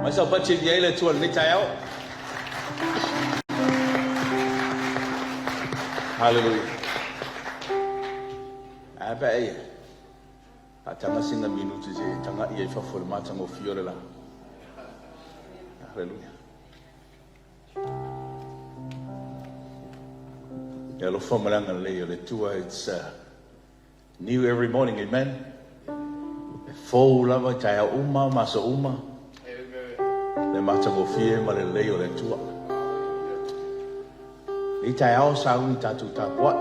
Mai saupati e viia ai le Atua i lenei taeao. Hallelujah. Ae a pe a e faataga sina minute se i e taga'i ai i fafo i le matagofie o le la. Hallelujah. Le alofa ma le agalelei o le Atua, it's uh, new every morning, amen. E fou lava i taeao uma ma aso uma. Le matagofie ma le lelei o le Atua. Nei taeao sauni tatou tapuai.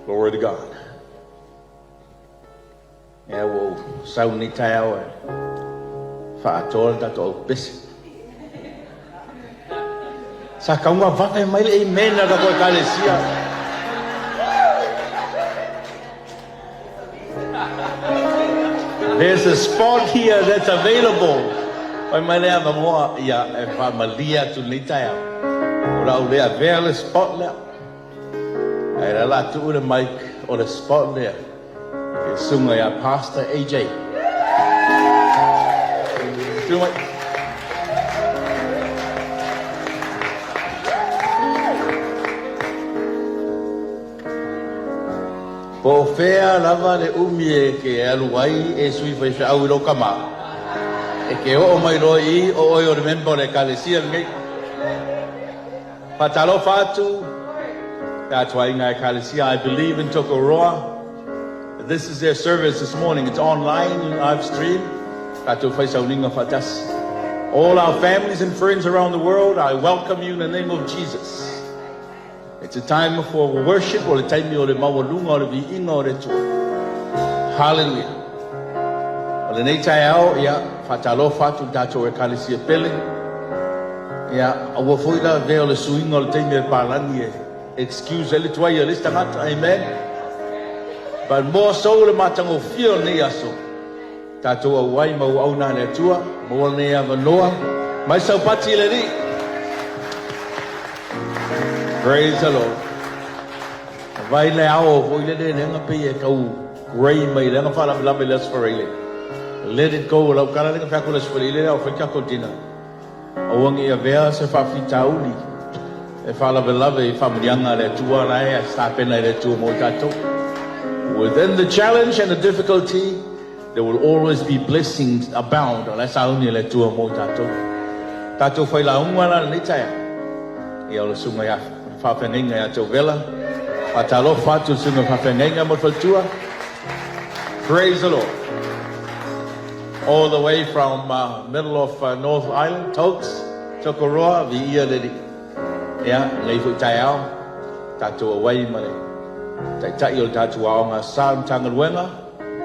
Glory to God. Ea ua ou sau nei taeao e faaatoa le tatou aupese. Sa kauga vave mai le amen a tatou ekalesia. There's a spot here that's available. Fai mai le avanoa ia e faamalie atu lenei taeao. O le a ou le avea le spot lea. Ae la la tuu le mic o le spot lea i le susuga ia Pastor AJ. Tu mai. Po o fea lava le umi e ke alu ai e sui faifeau i lou kama, e ke oo mai loa i i o oe o le member o le Ekalesia lenei. Faatalofa atu le atoaiga Ekalesia I believe in Tokoroa. This is their service this morning. It's online live stream. Tatou fai sauniga faatasi. All our families and friends around the world, I welcome you in the name of Jesus. It's a time for worship, o le taimi o le maualuga o le viiga o le Atua. Hallelujah. O lenei taeao, ia, faatalofa atu i le tatou Ekalesia pele. Ia, aua foi la avea o le suiga o le taimi a le palagi e excuse ai le tuai a le isi tagata. Amen. But more so le matagofie o lenei aso, tatou auai ma auauna a le Atua, maua lenei avanoa, mai saupati i le Alii. Praise the Lord. Vai le ao foi le le lenga pei e tau grey mai lenga faalavelave i le Aso Faraile. Let it go. Lau tala lenga fai atu le Aso Faraile le ao fai tatou dinner. Aua ne i avea se faafitauli e faalavelave i faamanuiaga a le Atua la e tapena i le Atua mo i tatou. Within the challenge and the difficulty, there will always be blessings abound o la e sauni e le Atua mo i tatou. Tatou failauga la lenei taeao, ia o le susuga ia faafeagaiga ia Tauvela. Faatalofa atu i le susuga faafeagaiga mo le faletua. Praise the Lord. All the way from uh, middle of uh, North Island, Tokes, Tokoroa, viia le alii. Ia, lenei foi taeao, tatou auai ma le taitai o le tatou aoga sa le Matagaluega,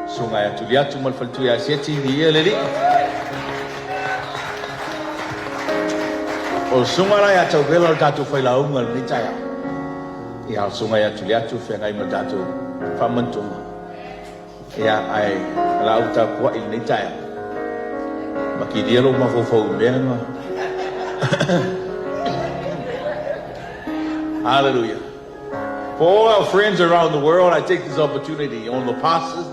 susuga ia Tuliatu ma le faletua ia Seti, viia le alii. O le susuga la ia Tauvela o le tatou failauga i lenei taeao. Ia, o le susuga ia Tuliatu feagai ma le tatou faamantuga. Ia, ae o le a ou tapuai i lenei taeao. Makilia lou mafaufau i mea na. Hallelujah. For all our friends around the world, I take this opportunity on the pastors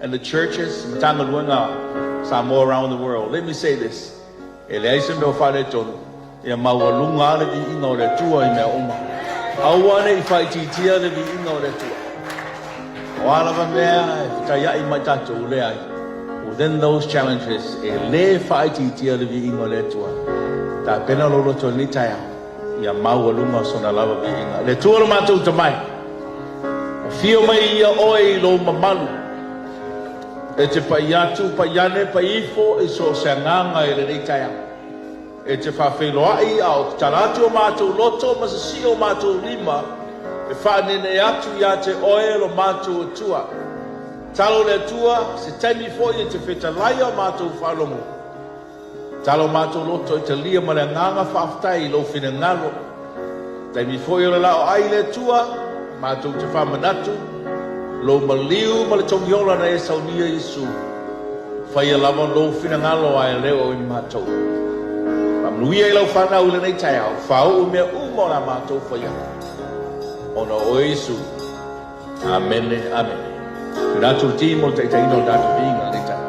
and the churches, Matagaluega Samoa around the world. Let me say this. E leai se mea o faaletonu, ia maualuga lava le viiga o le Atua i mea uma. Aua ne i faaitiitia le viiga o le Atua. O a lava mea e fetaiai ma i tatou, leai. Within those challenges, e le faaitiitia le viiga o le Atua. Tapena lou loto i lenei taeao, ia maualuga sona lava viiga. Le Atua lo matou tamai, afio mai ia oe i lou mamalu. E te pai atu, pai ane, pai ifo i so o se agaga i lenei taeao. E te faafeiloai a o tatala atu o matou loto ma sisii o matou lima e faanene atu ia te Oe lo matou Atua. Talo le Atua, se taimi foi e te fetalai a matou faalogo. Talo matou loto e talia ma le agaga faafetai i lou finagalo. Taimi foi o le lao ai le Atua, matou te faamanatu lou maliu ma le togiola na e saunia Iesu. Faia lava lou finagalo ae le o i matou. Faamanuia i lau fanau i lenei taeao, faauu mea uma o le a matou fai atu. Ona o oe Iesu. Amene, amene. Tuina atu le team o le taitaiina o le tatou viiga i lenei taeao.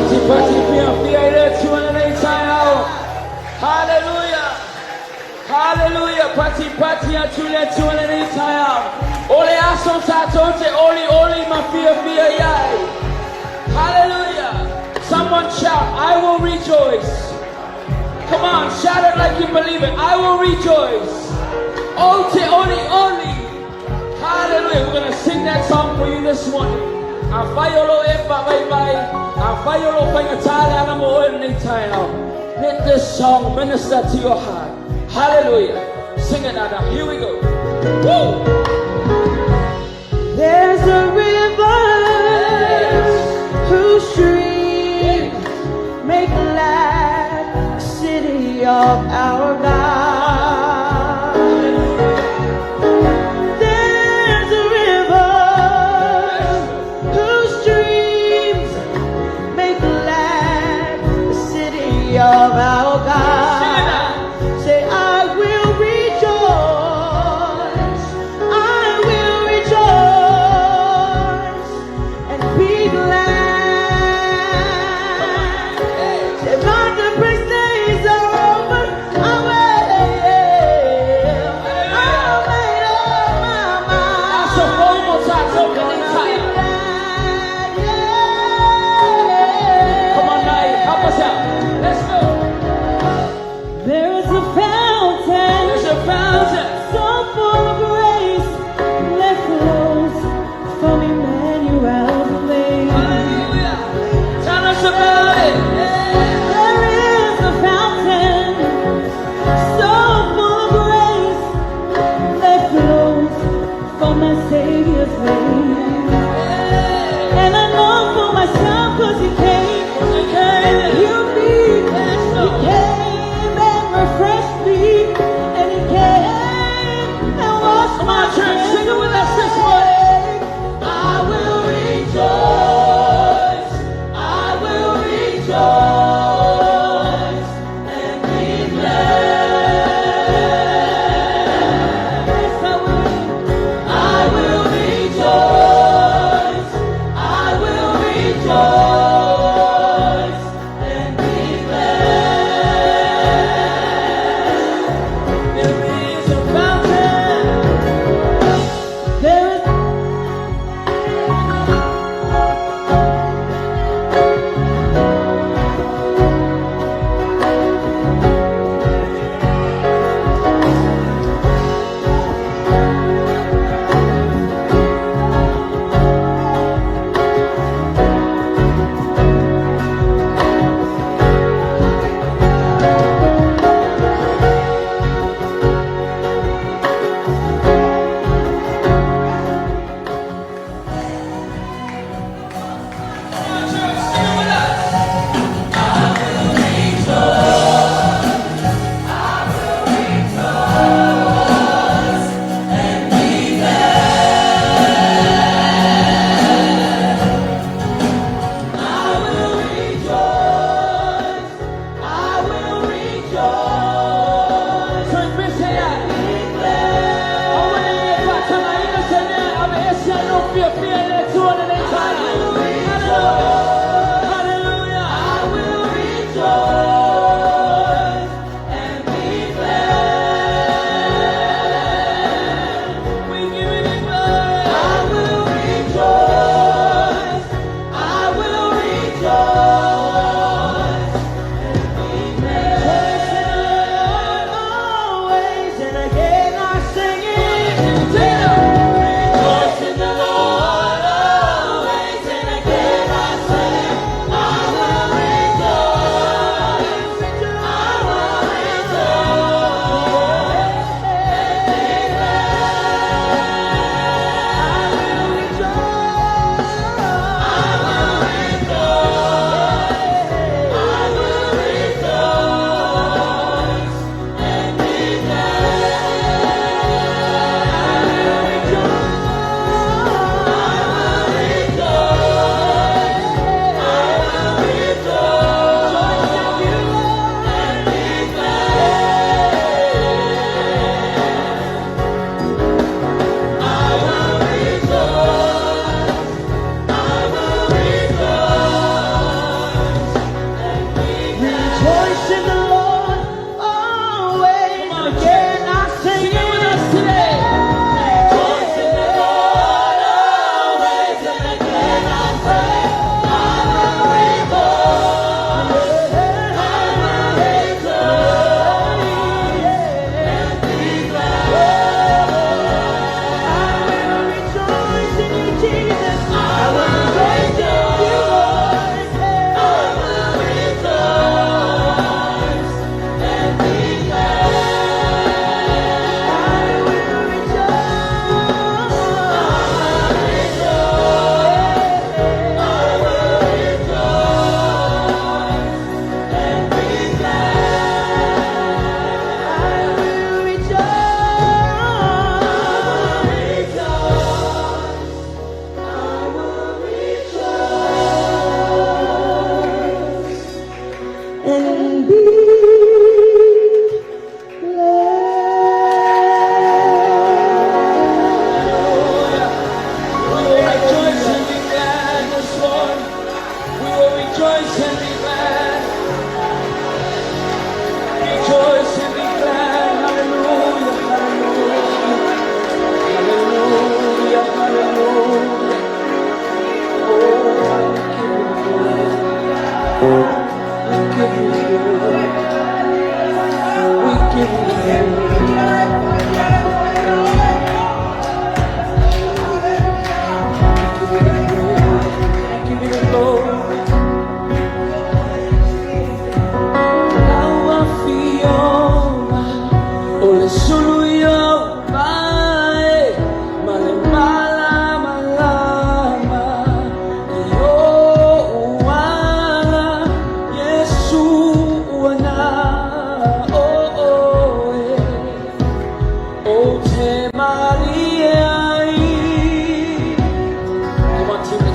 Patipati fiafia i le Atua i lenei taeao. Hallelujah. Hallelujah. Patipati atu i le Atua i lenei taeao. O le aso tatou te olioli ma fiafia i ai. Hallelujah. Someone shout, "I will rejoice." Come on, shout it like you believe it. I will rejoice. Ou te olioli. Hallelujah. We're going to sing that song for you this morning. Afai o lo o e faavaivai, afai o lo o faigata le ala mo oe i lenei taeao. Let this song minister to your heart. Hallelujah. Sing it now. Now. Here we go. Woo! There's a river whose streams make glad the city of our God. There's a river whose streams make glad the city of our God. Say, "I will rejoice, I will rejoice and be glad." Say, my depressed days are over.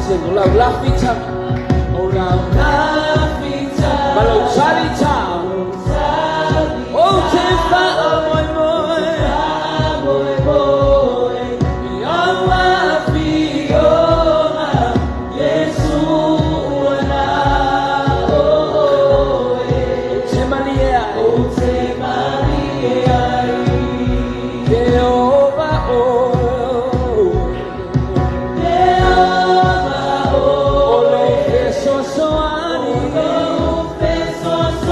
Sing o lau lafitaga. O lau lafitaga. Ma lou talitao. Ou te faamoemoe. I au afioga, Iesu ua na oe. Ou te malie ai. Ou te malie ai. Jehovah, oh. Jehovah, oh. O lou fesoasoani. O lou fesoasoani.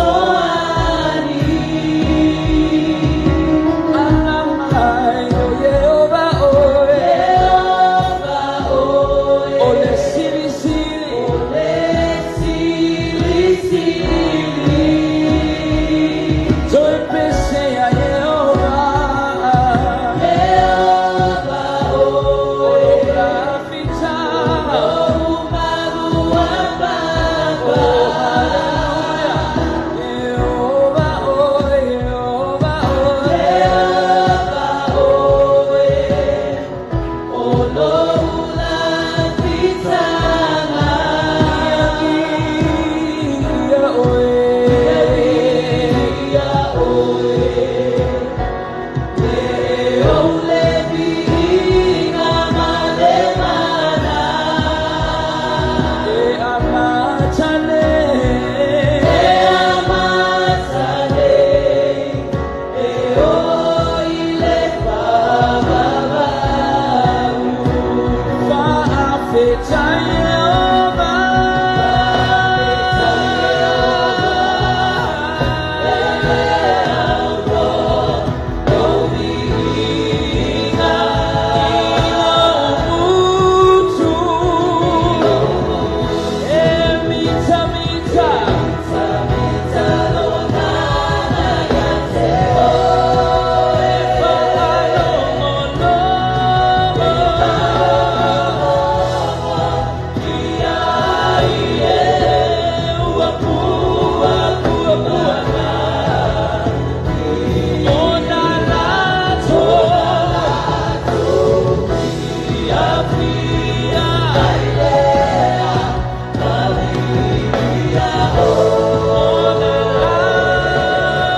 Ala mai, o Jehovah, oe. Jehovah, oe. O le Silisili. O le Silisili. Toe pese a Jehovah. Jehovah, oe. O lou lafitaga. O lou maluapapa. Oh, hallelujah. Jehovah, oe, Jehovah, oe. Jehovah, oe. O lou lafitaga. Ia oe. Ia oe. E ou le viiga ma le mana. E amata nei. E amata nei. E o i le faavavau. Fa'afetai Ieova. I lou mutu. E mitamita. E fa'alogologo. Ia ie ua pua pua pua. Ona latou ia fia. Ona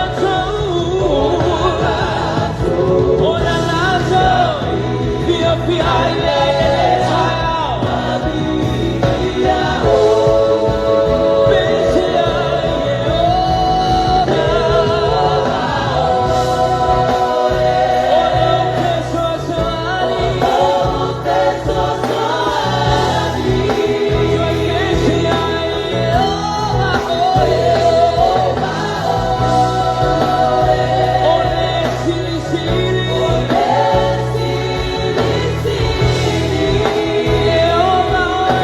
latou. Ona latou fia fia ai le taeao. Pese ai Ieova. O lou fesoasoani. Toe pese ai Ieova, oe. O le Silisili. Ieova, oe.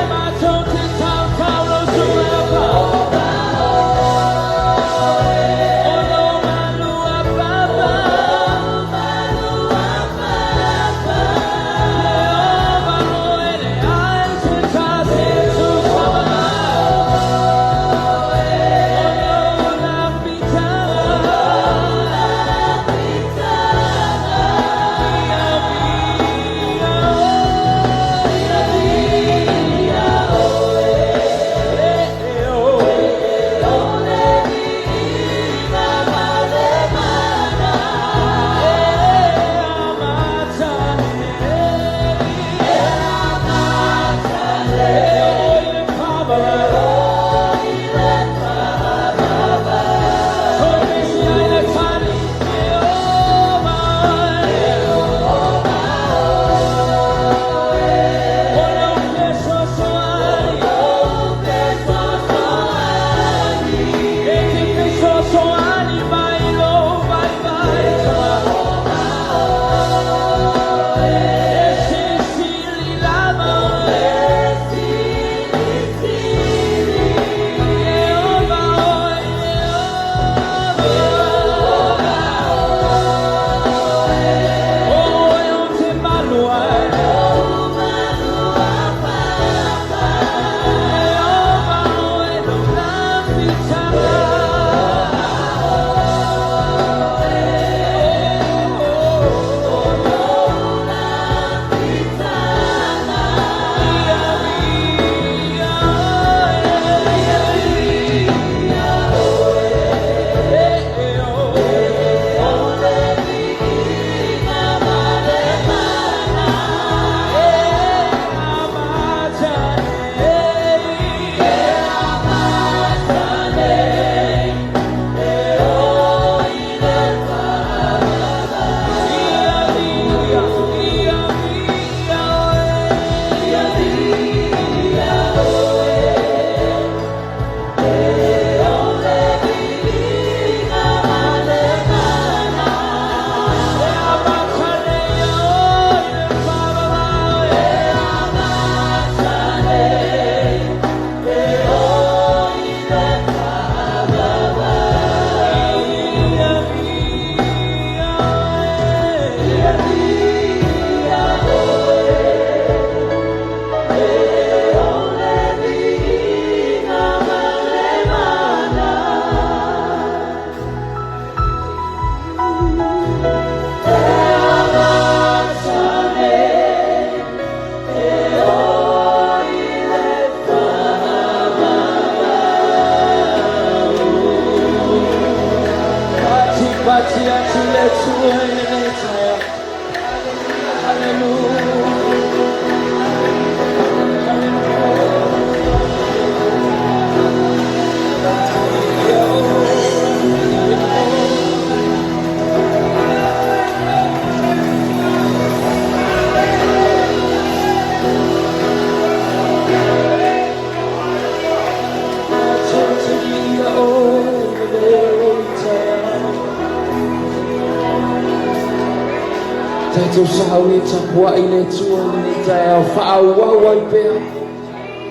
Tatou sauni tapuai i le Atua i lenei taeao, faaauau ai pea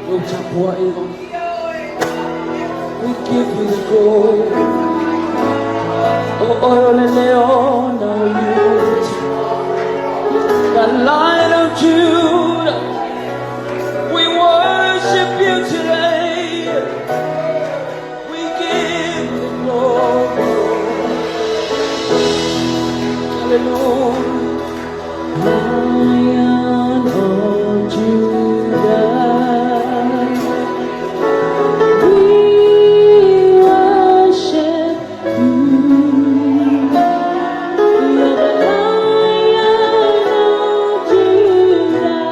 lou tapuaiga. We give you the glory. O oe o le Leona o Iuta, the Lion of Judah. We worship you today. We give you the glory. Hallelujah. Lion of Judah, we worship you. You're the Lion of Judah.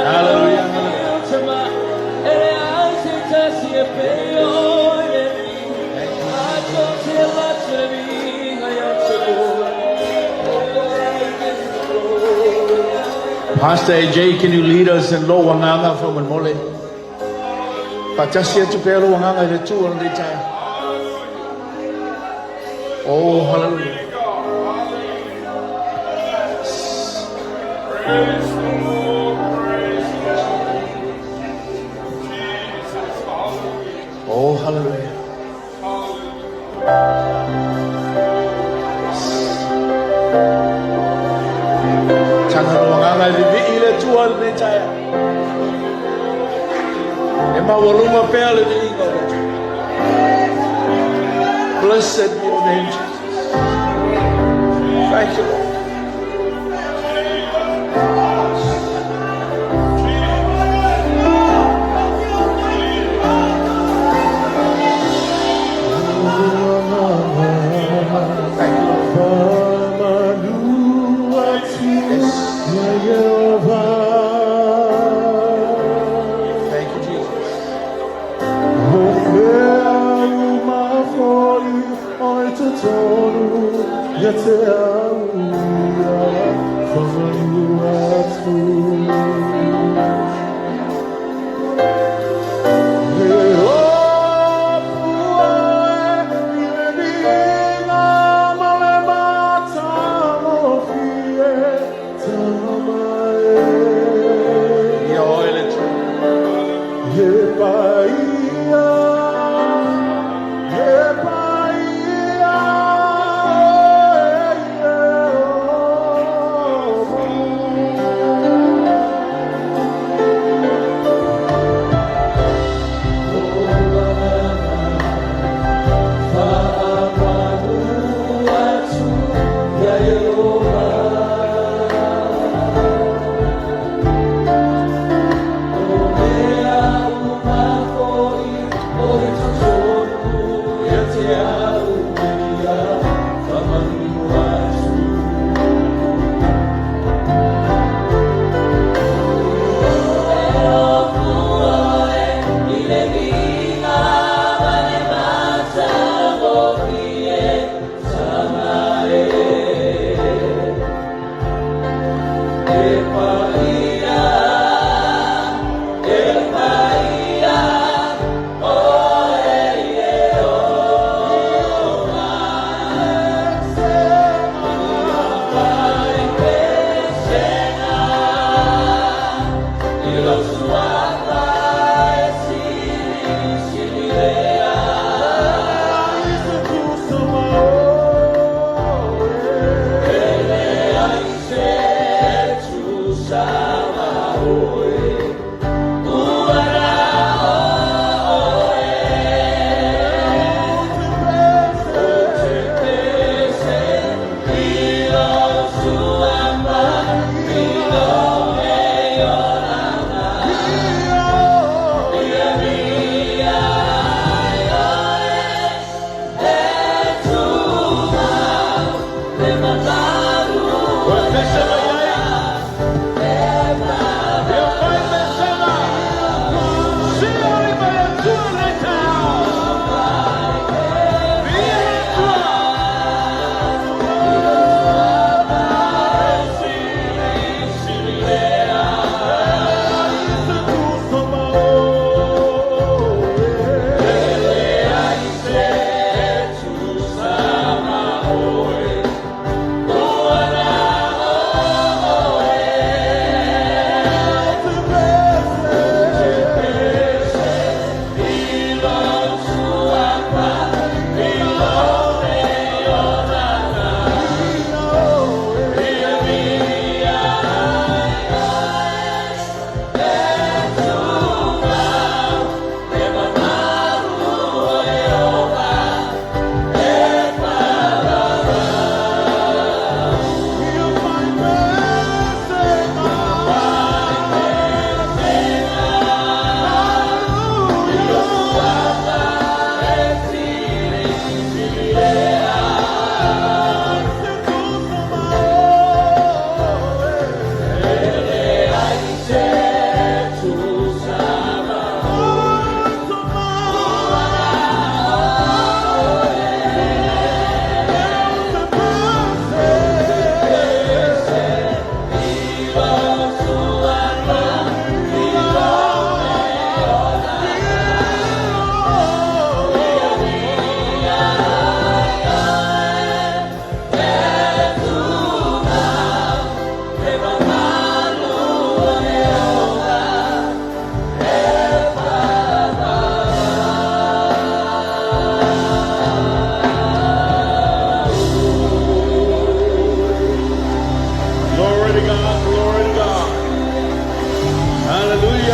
Hallelujah. Pastor AJ, can you lead us in Lo Wanganga from Mole? Fatasi atu pea lo wanganga i le Atua lenei taeao. Oh, hallelujah. Praise the Lord, praise the Lord. Jesus, hallelujah. Oh, hallelujah. Hallelujah. Taga lo wanganga i vivii le Atua lenei taeao. E maualuga pea le viiga o le Atua. Blessed be your name, Jesus. Thank you, Lord. Thank you, Lord. Yes. Thank you, Jesus. Ia oe le Atua. He paia, he paia, e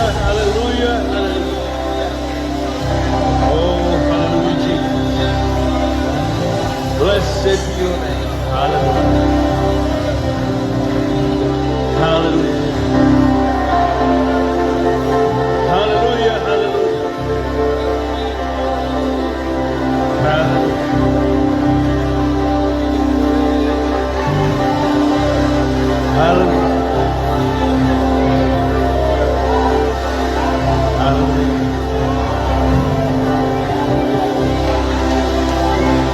Hallelujah, hallelujah. Oh, hallelujah, Jesus. Blessed be your name. Hallelujah. Hallelujah. Hallelujah, hallelujah. Hallelujah. Hallelujah. Hallelujah.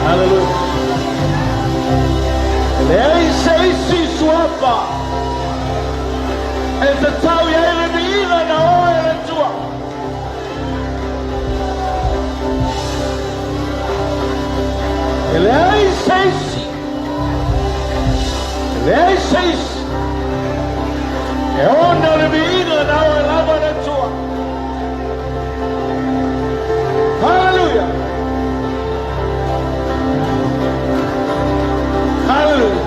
Hallelujah. E leai se isi suafa e tatau i ai le viiga na oe e le Atua. E leai se isi, e leai se isi e ona le viiga na oe lava le Atua. Hallelujah. Hallelujah.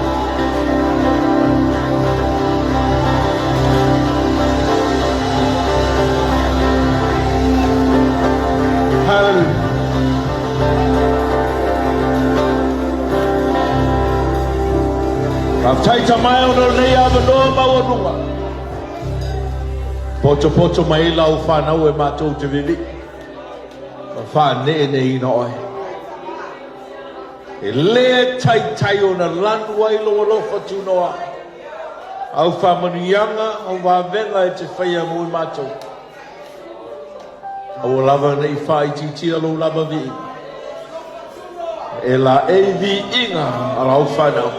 Hallelujah. Faafetai Tama e ona o lenei avanoa maualuga. Potopoto mai ai lau fanau e matou te vivii ma faaneeneeina oe. E le taitai ona lanu ai lou alofa tunoa. Au faamanuiaga, au vavega e te faia mo i matou. Aua lava ne i faaitiitia lou lava viiga. E laei viiga a lau fanau.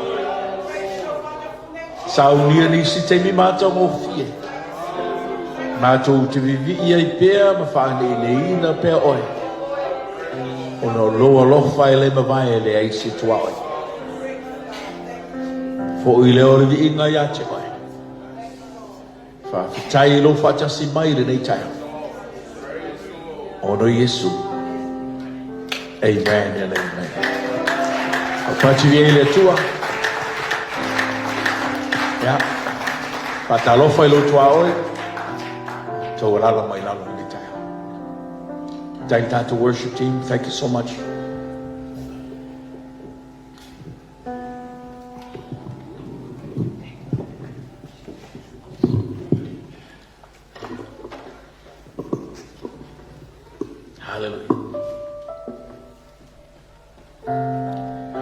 Saunia nisi taimi matagofie. Matou te vivii ai pea ma faaneeneeina pea oe. Ona o lou alofa e le mavae e leai se tuaoi. Foi lea o le viiga ia te oe. Faafetai i lou faatasi mai i lenei taeao. Ona o Iesu. Amen and amen. Faafetai i le Atua. Ia. Faatalofa i lou tuaoi. Taualalo mai lalo i lenei taeao. Thank you to worship team. Thank you so much. Hallelujah.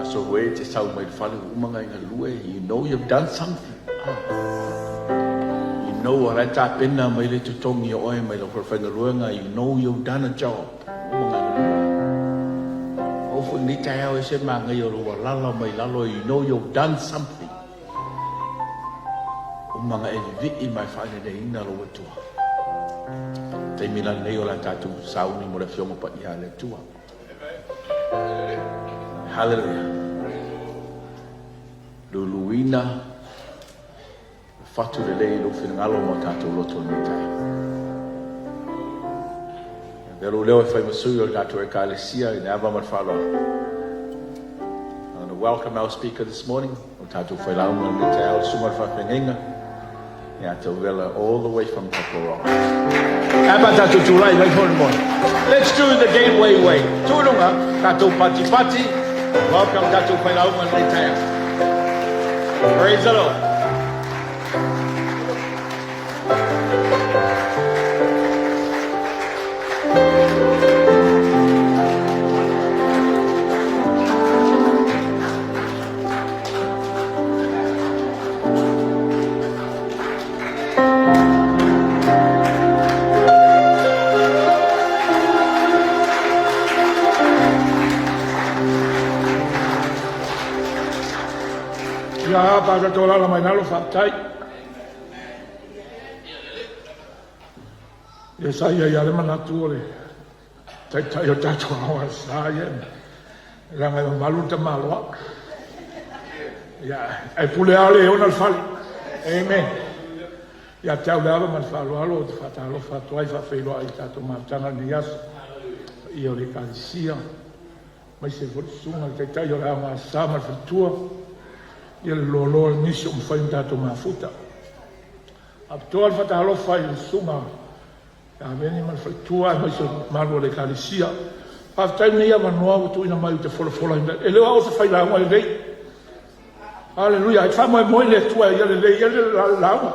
Aso oe te sau mai le fale ua uma ngai galue, you know you've done something. Ah. You know o la e tapena mai le totogi o oe mai lau fale faigaluega, you know you've done a job. Uma ngai galue. O foi lenei taeao e se magaia o lou alala mai lalo, you know you've done something. Uma na e vivii ma e faaneneiina lou Atua. Taimi la lenei o le a tatou sauni mo le Afioga Paia a le Atua. Hallelujah. Luluina fatu lelei i lou finagalo ma o tatou loto i lenei taeao. Avea lou leo e fai ma sui o le tatou Ekalesia i le ava ma le faaaloalo. I'm going to welcome our speaker this morning, o tatou failauga i lenei taeao, le Susuga i le Faafeagaiga ia Tauela all the way from Paparoa. Ae pa tatou tulai mai foi le moe. Let's do the gateway way. Tuluga, tatou pati pati. Welcome tatou failauga i lenei taeao. Praise the Lord. Ia pa tatou alaala mai lalo, faafetai. Ia sa ia ia le manatu o le taitai o tatou aoga sa ia leaga e mamalu le tamaloa. Ia e pule lava le ona le fale. Amen. Ia te au le ava ma le faaaloalo ou te faatalofa atu ai faafeiloai i tatou mafutaga i lenei aso. Paia o le Ekalesia, aemaise foi le susuga i le taitai o le aoga sa ma le faletua, ia le loaloa o le nisi o mafai ona tatou mafuta. Faapitoa le faatalofa i le susuga Ia Aveni ma le faletua aemaise o le mamalu o le Ekalesia. Faafetai i lenei avanoa ua tuuina mai ou te folafolaina. E le o au o se failauga lelei. Haleluia. Ai faamoemoe i le Atua e ia lelei ai le lauga.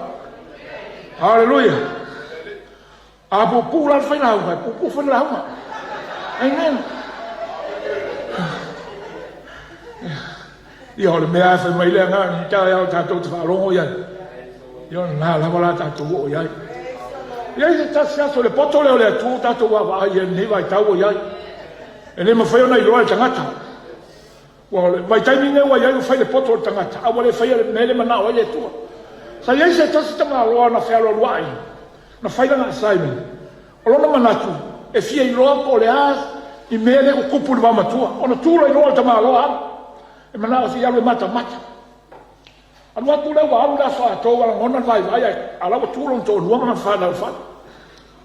Haleluia. A puupuu la le failauga, e puupuu foi le lauga. Amen. Ia o le mea e fai mai le agaga i taeao tatou te faalogo i ai. Ia o lena lava la tatou oo i ai. E i ai se tasi aso le poto lea o le Atua ua tatou vaavaai i ai i lenei vaitau ua i ai. E le mafai ona iloa e le tagata. Ua o le vaitaimi lenei ua i ai ua fai le poto o le tagata, a ua le faia le mea lea e manao ai le Atua. Sa i ai se tasi tamaloa na fealualuai, na fai lana assignment. O lona manatu, e fia iloa po o le a ni mea lea ua tupu i le vaomatua. Ona tu loa i luga o le tamaloa alu, e manao se i alu e matamata. Alu atu lea ua alu le aso atoa ua lagona le vaivai ae a la ua tu lona toalua ma lana fanau i le fale.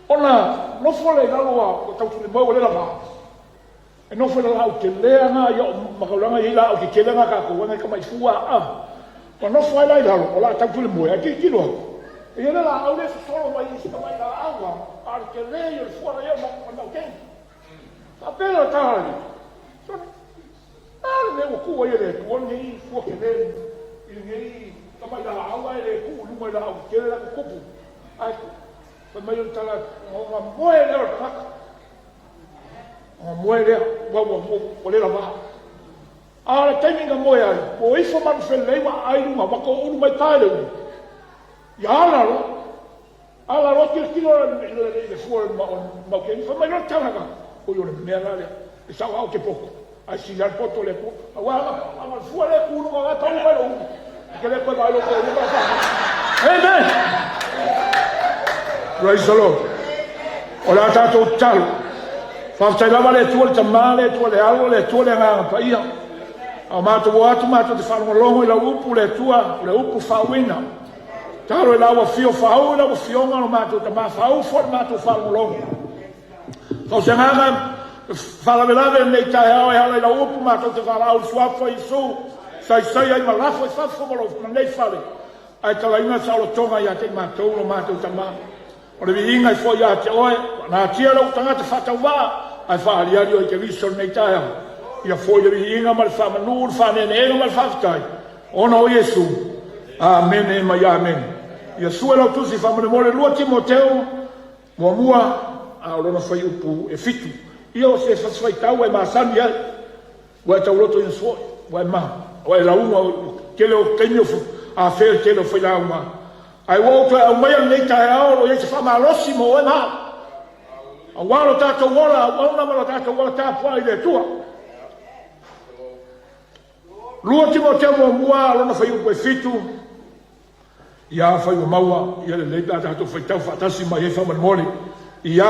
Ona nofo lea i lalo ua tautulimau ua le lava. E nofo i le laau tele lena ia o Makaulana e i ai laau tetele na tatou ai nai tamai fua a. Ua nofo ai la i lalo o le a tau tu i le moe ae tilotilo atu e i ai le laau lea e sosolo mai i si tamai laau a, a o le tele ia o le fua la i ai o le maukeni. Faapea lea o le tala a le Alii, Sole, a le mea ua tuu ai e le Atua lenei fua tele i lenei tamai laau ae le tuu i luga i laau tetele la e tutupu. Ae fai mai o le tala ona moe lea o le tagata. Ona moe lea, ua, ua, ua, ua le lava. A o le taimi na moe ai, ua ifo manu felelei ua aai i luga, ua toulu mai pae le ulu. Ia ala loa, ala loa tilotilo i le fua o le maukeni, fai mai loa le tala na, oi o le mea la lea, e sao au te poto, ae sili lava le poto o le Atua. Aua ana le fua lea e tu i luga, la e pau mai le ulu. E te le toe vaai lou toalua ma lau fanau. Amen! Praise the Lord. O le a tatou tatalo. Faafetai lava le Atua le Tama, le Atua le Alo, le Atua le Agaga Paia. A o matou o atu matou te faalogologo i lau upu le Atua, o le upu faauuina. Tatalo i lau afio faauu i lau afioga lo matou Tama, faauu foi le matou faalogologo. Sau se agaga faalavelave i lenei taeao e ala i lau upu matou te valaau i le suafa o Iesu, saisai ai ma lafo i fafo ma lou ma lenei fale, ae talaina le saolotoga ia te i matou lo matou Tama. O le viiga e foi ia te oe, natia lou tagata faatauvaa, ae faaaliali oe i Keriso i lenei taeao. Ia foi le viiga ma le faamanu, le faaneeneega ma le faafetai, ona o Iesu. Amene mai amene. Ia sue lau tusi faamolemole 2 Timoteo Muamua, a o lona fuaiupu e 7. Ia o se fasifaitau e masani ai, ua e taulotoina foi, ua e ma, ua e lauga, o le tele o taimi o afea le tele o failauga. Ae ua ou toe aumaia lenei taeao o lo o i ai se faamalosi mo oe ma au, aua lo tatou ola auauna ma lo tatou ola tapuai i le Atua. 2 Timotea muamua, lona fuaiupu e 7. Ia afai ua maua, ia lelei pe a tatou faitau faatasi mai ai faamolemole. Ia.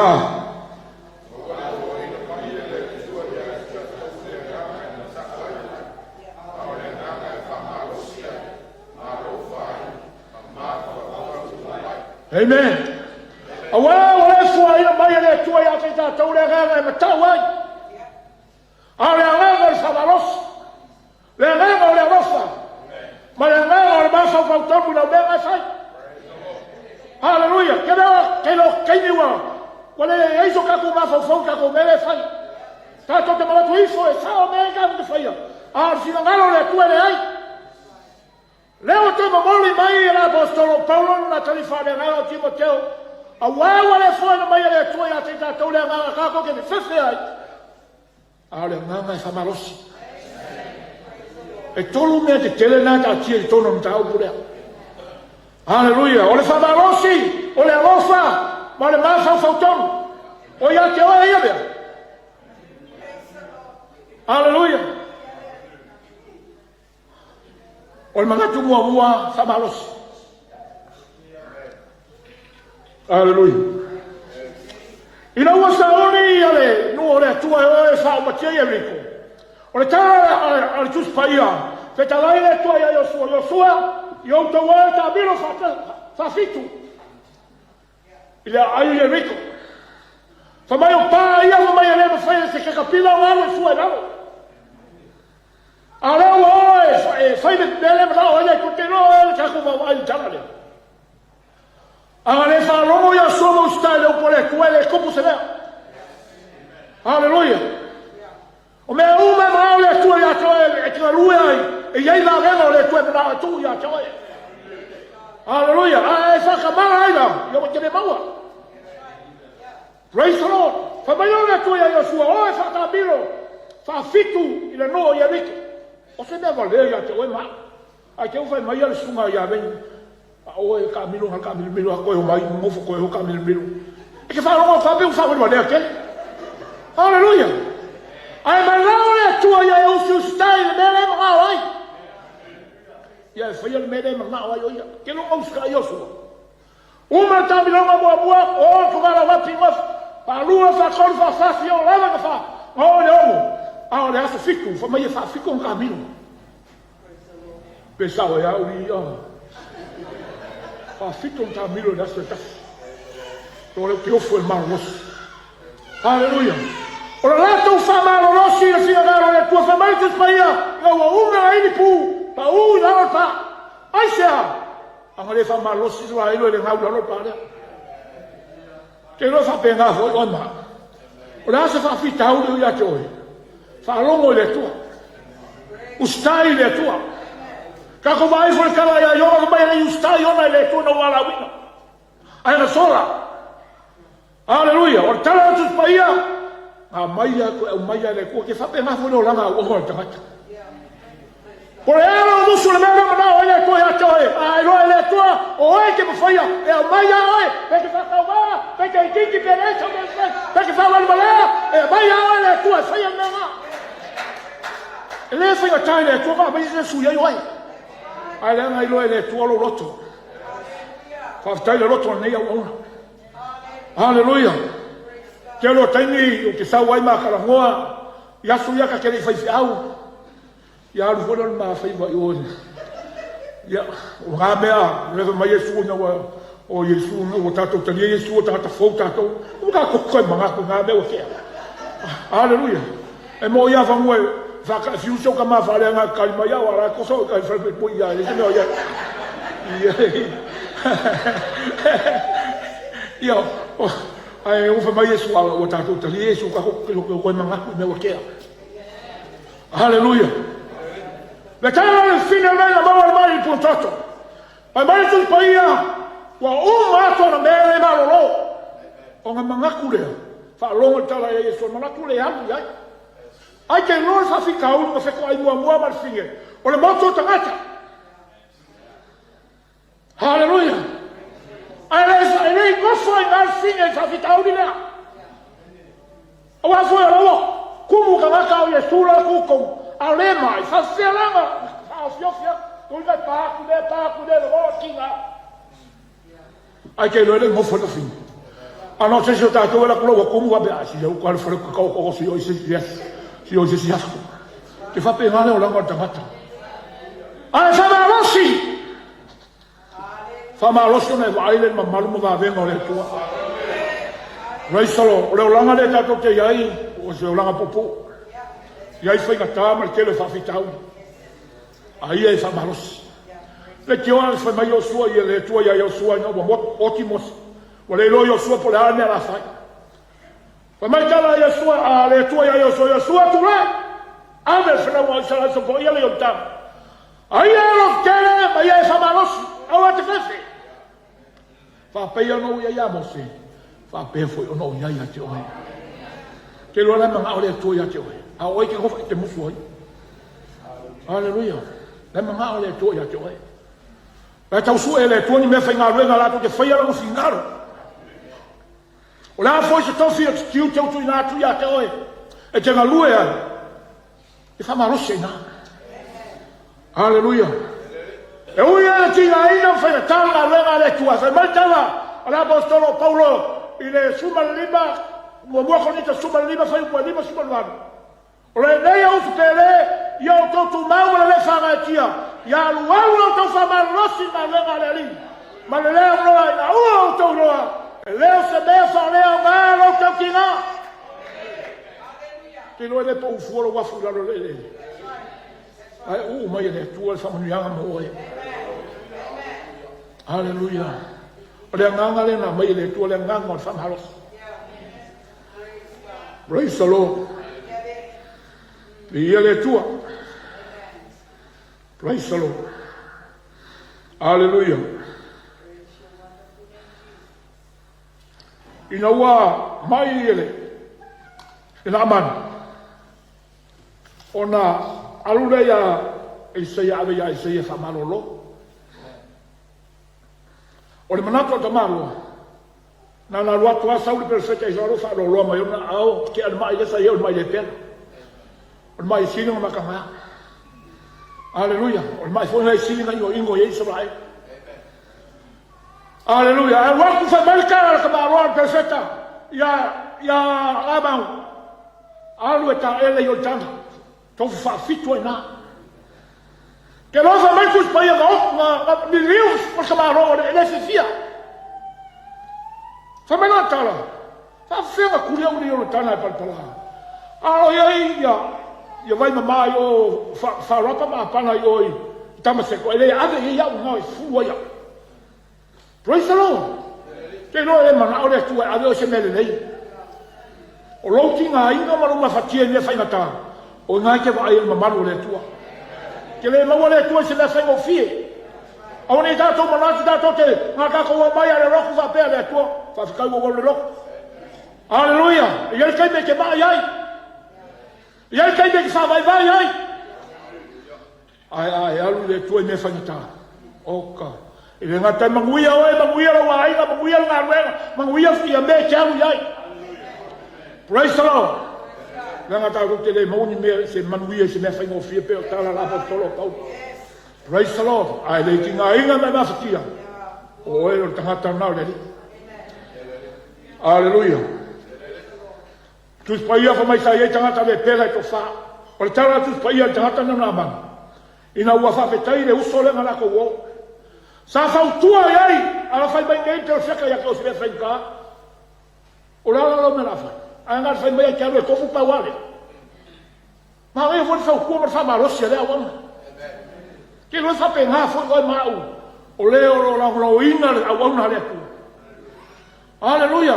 Amen. Aua ua le fuaina mai e le Atua ia te i tatou le agaga e matau ai. A o le agaga o le faamalosi, le agaga o le alofa, ma le agaga o le mafaufau tonu i lau mea na e fai. Haleluia! Ke leo, ke leo taimi ua, ua le ai so tatou mafaufau i tatou mea lea e fai. Tatou te manatu ifo e sao mea e tatou te faia, a o le finagalo o le Atua e leai. Lea ua toe momoli mai e le Aposetolo o Paulo lona talifa i le agaga o Timoteo, aua ua le foaina mai e le Atua ia te i tatou le agaga tatou te fefefe ai, a o le agaga e faamalosi. E tolu mea tetele na taatia i totonu o le mataupu lea. Haleluia! O le faamalosi, o le alofa, ma o le mafaufau tonu. O ia te oe ia mea. Haleluia! O le manatu muamua faamalosi. Aleluia. Ina ua sauni ia le nuu o le Atua e o e faaumatia Ieriko, o le tala a le Tusi Paia, fetalai le Atua ia Iosua, Iosua, ia outou o e taamilo faafitu i le aai o Ieriko. Fai mai o pa ia, fai mai e le mafai e se kekapila ona alu e fua i lalo. A o lea ua o e fai le mea lea e manao ai le Atua, te iloa oe le tatou vaavaai i le tala lea. A le faalogo Iosua ma usitai i le upu a le Atua, e le tupu se mea. Haleluia! O mea uma e manao le Atua ia te oe e te galue ai, e i ai vavega o le Atua e manao e tuu ia te oe. Haleluia! A e faakamala ai la, ia ua te le maua. Praise the Lord! Fai mai loa le Atua ia Iosua, o e faataamilo faafitu i le nuu o Ieriko. O se mea valea ia te oe ma au. Ae te u fai mai le susuga ia Veni, a oe e taamilo na taamilomilo a toe omai nofo toe o taamilomilo. E te faalogo atu lava pe ua faavalevalea tele. Haleluia! Ae manao le Atua ia e usiusitai i le mea lea e manao ai. Ia e faia le mea lea e manao ai o ia. Tele o usitai Iosua. Uma le taamiloga muamua, o tugala wapi nofo. Faalua, faatolu, faafasi, o lava na fa, na o le ono. A o le aso fitu, fa mai e faafito na taamilo. Pe sao e au ia. Faafito na taamilo i le aso e tasi. O le te ofo e malolosi. Haleluia. O le latou faamalolosi i le finagalo o le Atua, fai mai Tusi Paia, ina ua uma ai ni pu, pau i lalo le pā. Aisea? A na le faamalolosi Isaraelu e le gau i lalo le pā lea. Te iloa faapena foi oe ma au. O le a se faafitauli o ia te oe? Faalogo i le Atua. Usitai i le Atua. Tatou vaai foi le tala ia Iona, fai mai e le i usitai Iona i le Atua na ua valaauina. Ae na sola. Aleluia! O le tala o Tusi Paia, na aumai lava toe aumai lava e le Atua. Ke faapena foi le olaga auauna o le tagata. Po o le a lou musu le mea lea manao ai le Atua ia te oe, a iloa e le Atua o oe e te mafaia, e aumai ia oe, pe te faatauva, pe te itiiti, pe leai sau mea e fai, pe te faavalevalea, e aumai ia oe le Atua e faia le mea lena. E le faigata i le Atua ona aumai se sui ai oe. Ae leaga iloa e le Atua lou loto. Faafetai le loto o lenei auauna. Haleluia! Tele o taimi ou te sau ai ma talanoa i aso ia ta te le i faifeau. Ia alu foi lea o le mafaiva i o. Ia, o na mea, le fai mai Iesu ina ua o Iesu ina ua tatou talia Iesu o tagata fou tatou. Ua tatou toe manatu i na mea ua tea. Haleluia! E mo ia fanua e whakafiu so ka ma whare nga kali mai au ara ko so ka whare pui ia le mea ia. Ia ai o fa mai Iesu ala ua tatou talia Iesu ka ko ko ko mangaku i mea ua kea. Haleluia. Le tala le fine o na maua le mai i Puntoto. Fai mai le Tusi Paia, ua uma atu ana mea le malolo. O na manatu lea, faalogo le tala ia Iesu, o le manatu lea e alu i ai. Ai te iloa le faafitauli ma fetoai muamua ma le fine, o le motu o tagata. Haleluia! Ae le, e le i nofo ai na le fine i faafitauli lea. Aua foi o la ua kumu tagata o Iesu la kukou, a o le mai, faafefea la na faaofiofi atu, tui mai pa atu lea, pa atu lea, le loa tiga. Ai te iloa e le i nofo i le fine. A na o se isi o tatou e alu atu la ua kumu faapea, ai si au ka le fale kakao koko si o i se isi aso, si o i se isi aso. Te faapena le olaga o le tagata. Ae faamalosi! Faamalosi ona e vaai le mamalu ma vavega o le Atua. Praise the Lord. O le olaga lea tatou te i ai, o se olaga puupuu. I ai faigata ma le tele o faafitauli. A ia e faamalosi. Le tioa fai mai Iosua ia le Atua ia Iosua ina ua oti Mose. Ua le iloa Iosua po o le a le mea la fai. Fai mai tala a Iosua a le Atua ia Iosua, Iosua tulai! Ave le fanauga o Isaraelu sopoia le Ioritana. A ia e loto tele ma ia e faamalosi, aua e te fefe. Faapea ona ou i ai ia Mose, faapea foi ona ou i ai ia te oe. Te iloa la e manao le Atua ia te oe, a o oe te nofo e te musu ai. Haleluia. La e manao le Atua ia te oe. La e tau sue e le Atua ni mea faigaluega latou te faia lona finagalo. O le a foi se tofi o te tiute ua tuuina atu ia te oe e te galue ai, e faamalosi ai na. Haleluia. E ui ai le tigaina ma faigata le galuega a le Atua. Fai mai tala a le Aposetolo o Paulo i le 15, muamua Korinito 15, fuaiupu e 58. O lenei a upu pele, ia outou tumau ma le le faagaeetia, ia alualu la outou faamalolosi i galuega a le Alii, ma le le aunoa ina ua outou iloa, e le o se mea faaleaoga lo outou tiga. Te iloa e le pau fua lou afu i lalo o le eleele, ae uu mai e le Atua le faamanuiaga mo oe. Haleluia. O le agaga lea na aumai e le Atua, le agaga o le faamalosi. Praise the Lord. Viia le Atua. Praise the Lord. Hallelujah. Ina ua mai e le e Naamani ona alu lea ia Elisaia ave ia Isaia faamalolo. O le manatu o tamaloa, na ona alu atu lava sau le perofeta i lalo faaloaloa mai ona aao tea le mai lea sa i ai o le mai lepera. O le mai e sili ona mataga. Aleluia. O le mai foi lea e sili ona inoino i ai Isaraelu. Aleluia. Alu atu fai mai le tala a le tamaloa a le perofeta ia ia Amau. Alu e taele i Ioritana. Tofu faafitu ai na. Ke lofa mai Tusi Paia na, na, na liliu o le tamaloa o le le fiafia. Fai mai lana tala, faafefea na tuli au i le Ioritana e palapala. A o i ai ia, ia vai mama i o Farapa ma Apana i o i Tamaseko, e le ave i ai au na e fulu ai au. Praise the Lord. Te iloa e manao le Atua e ave oe se mea lelei. O lou tigaina ma lou mafatia i mea faigata, o ina e te vaai ai i le mamalu o le Atua. Te le maua le Atua i se mea faigofie. Aua ne i tatou manatu tatou te na tatou omai a le lotu faapea le Atua, faafetai ua ou alu i le lotu. Aleluia! E i ai le taimi e te ma'i ai. E i ai le taimi e te faavaivai ai. Ae a e alu i le Atua i mea faigata, oka, e le gata e manuia oe, manuia lou aiga, manuia le galuega, manuia ia mea e te alu i ai. Praise the Lord. Leaga tatou te le maua ni mea se manuia i se mea faigofie pei o tala la Aposetolo o Paulo. Praise the Lord. Ae le tigaina ma e mafatia. O oe o le tagata lena o le Alii. Aleluia. Tusi Paia fai mai sa i ai tagata lepera e toafa. O le tala a Tusi Paia i le tagata lena o Naamani, ina ua faafetai le uso lea na latou o. Sa fautua i ai, a la fai mai nei le perofeta ia te oe se mea faigata. O le a la lau mea o le a fai? Ae na fai mai ai te alu e tofu pau a lea. Manaia foi le fautua ma le faamalosi a lea auauna. Te iloa e faapena foi oe ma au, o le o lo o lagolagoina le auauna a le Atua. Aleluia!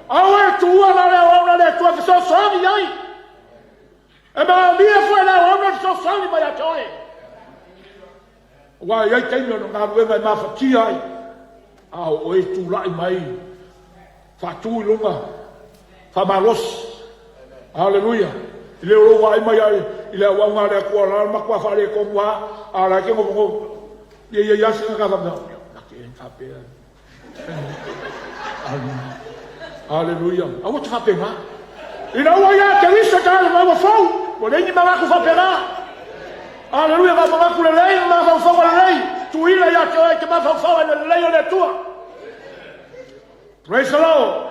Aua e tuua la le auauna a le Atua e fesoasoani i ai. E manaomia foi e le auauna le fesoasoani mai ia te oe. Aua e i ai taimi o le galuega e mafatia ai, a o oe e tulai mai, faatu i luga, faamalosi. Aleluia! I le o lou vaai mai ai i le auauna a le Atua, la le matua faaletonu lava, a o la e te nofonofo. Ia i ai lava sina faapea, na te faapea. Aleluia. Aua te faapena. Ina ua ia Keriso ta le maua fou, ua leai ni manatu faapena. Aleluia, ma manatu lelei, ma mafaufauga lelei, tuuina ia te oe te mafaufau ai le lelei o le Atua. Praise the Lord.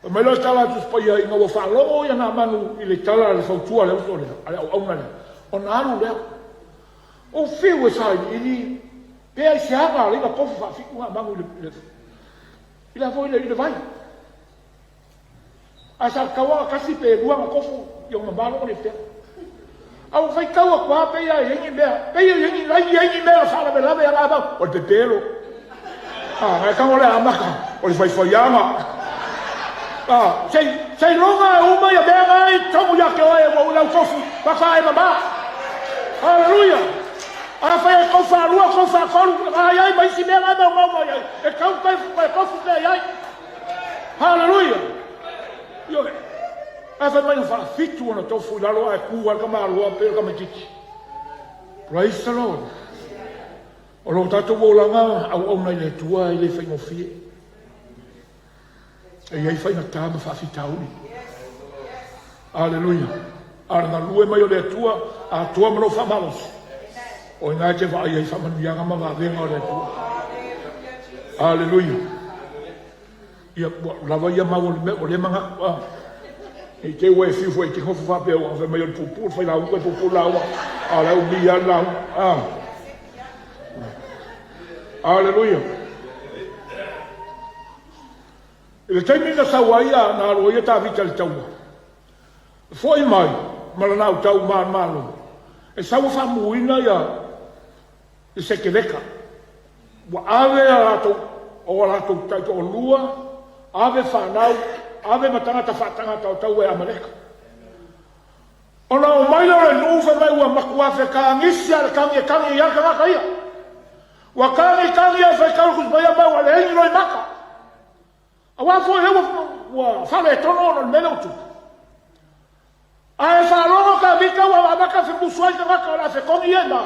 Fai mai loa le tala a Tusi Paia ina ua faalogo ia Naamanu i le tala a le fautua a le uso lea, a le auauna lea, ona alu lea. Ou fiu e sailiili pe aisea na ala ai na tofu faafitu Naamanu i le, i le, foi i le vai. Ae sa tatau lava ona tasi pe lua ona tofu i ona malo le pea. A ua faitau atu lava pei lava e i ai ni mea, pei e i ai ni, ai i ai ni mea na faalavelave ia Naamanu, o le pepelo. Ah, na e tago le amata, o le faifaiaga. Ah, sei, seiloga e uma ia mea na i totonu ia te oe ua lau tofu, faatoa e mama. Haleluia! Afai e tou faalua, tou faatolu, a i ai ma isi mea na e maumau mai ai, e tau toe tofu pea i ai. Haleluia! Ioe. Ae fai mai na faafitu ona tofu i lalo ae tu ai le tamaloa pei o le tamaitiiti. Praise the Lord. O lo tatou olaga auauna i le Atua e le faigofie. E i ai faigata ma faafitauli. Aleluia. A o le galue mai o le Atua, atoa ma lou faamalosi. O ina e te vaai ai faamanuiaga ma vavega o le Atua. Aleluia. Ia, ua lava ia mau o le mea, o lea manatu, a. Ne i te i ua e fiu foi e te nofo faapea ua fai mai o le puupuu le failauga, e puupuu le lauga, a o la e umi lava le lauga. A. Aleluia. I le taimi na sau ai a na alu ai a Tavita i le taua, foi mai ma lana autau manumalo, e sau a faamuina ia le sekeleka. Ua ave a latou, o a latou taitoalua, ave fanau, ave ma tagata faatagata o taua e Amaleka. Ona oo mai lea o le nuu fai mai ua matua fetagisi lava le tagi e tagi ai lava le tagata ia. Ua tagi tagi ae faitau le Tusi Paia mai ua leai ni loimata. Aua foi lea ua, ua faaletonu ona o le mea lea ua tupu. Ae faalogo Tavita ua amata femusu ai tagata o le a fetogi ia i ma.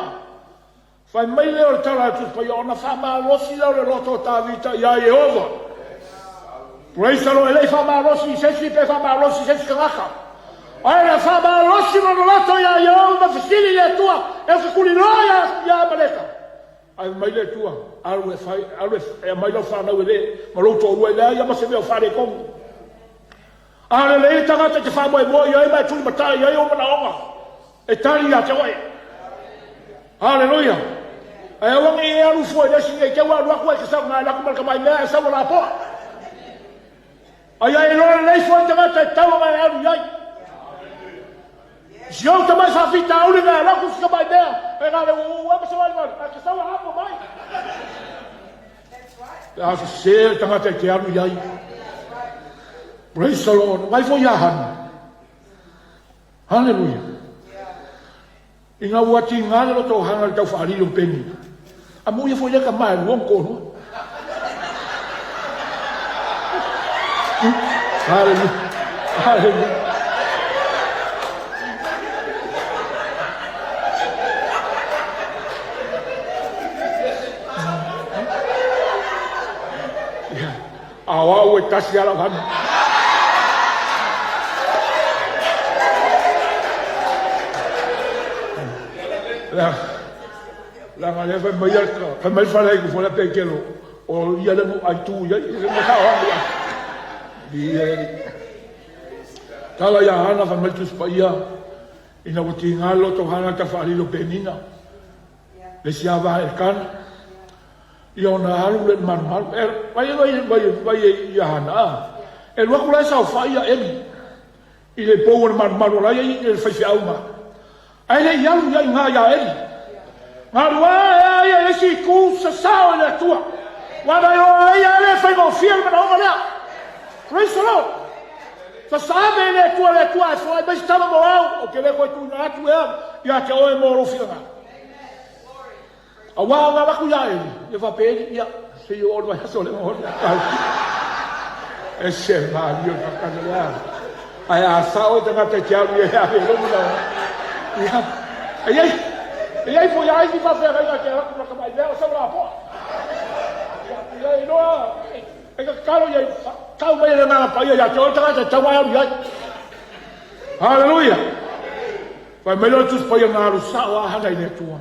Fai mai lea o le tala a le Tusi Paia ona faamalosi lea o le loto o Tavita iā Ieova. Praise the Lord. E le i faamalosi i se isi pe faamalosi i se isi tagata. Ae na faamalosi lona loto iā Ieova ma fesili i le Atua e ou te tuliloa iā, iā Amaleka. Ae fai mai le Atua, alu e fai, alu e aumai lau fanau e le, ma lou toalua e leai lava ma se mea o faaletonu. A lelei le tagata e te faamoemoe i ai ma e tulimatai i ai ou manaoga, e tali ia te oe. Haleluia! Ae aua ne i e alu fua i le isi nei te ua alu atu ai te sau na alu atu ma le tamai mea e sau lapoa. Ai ai loa lelei fua i tagata e tatau ona e alu i ai. Si ou tamai faafitauli na alu atu si tamai mea e na le uu e ma se valivali, ae te sau a apo mai. Pe a sese le tagata e te alu i ai. Praise the Lord. Vai foi ia Hana. Hallelujah. Ina ua tiga le loto o Hana i le tau faalili o Penina. A mo ia foi lea tama e lua ma toalua. Hallelujah. Hallelujah. A o au e tasi lava lau hana. Leaga lea fai mai fai mai le faleaitu foi lea Petelo, o ia lea na ou aitu i ai, e ma sao au ia. Ia tala ia Hana fai mai le Tusi Paia, ina ua tiga le loto o Hana i le tafaalili o Penina, le isi lava Elkana, Ia ona alu lea i le malumalu. E, vai, vai, vai, vai ia Hana, a. E alu atu la e saofai ia Eli i le pou o le malumalu o la e i ai le faifeau ma. Ae le i alu ia i ina ia Eli. Na alu ae a ia i le isi itu sasao i le Atua. Ua na iloa ai ia le faigofie le manaoga lea. Praise the Lord. Sasave i le Atua, le Atua e foai mai se tama mo au, ou te le toe tuuina atu ea ia te oe mo lou finagalo. Aua ona alu atu ia Eli, ia faapea Eli, ia, se i oo le vaiaso lea ona tau. E se malie o le tagata lea. Ae a sao le tagata e te alu ia e ave i lou manaoga. Ia, e i ai, e i ai foi lava isi faafeagaiga e te alu atu ma tamai mea o sau lapoa. Ia, ia iloa, e tatalo i ai, tau mai e le Agaga Paia ia te oe le tagata e tatau ona e alu i ai. Haleluia! Fai mai loa le Tusi Paia na alu sao a Hana i le Atua.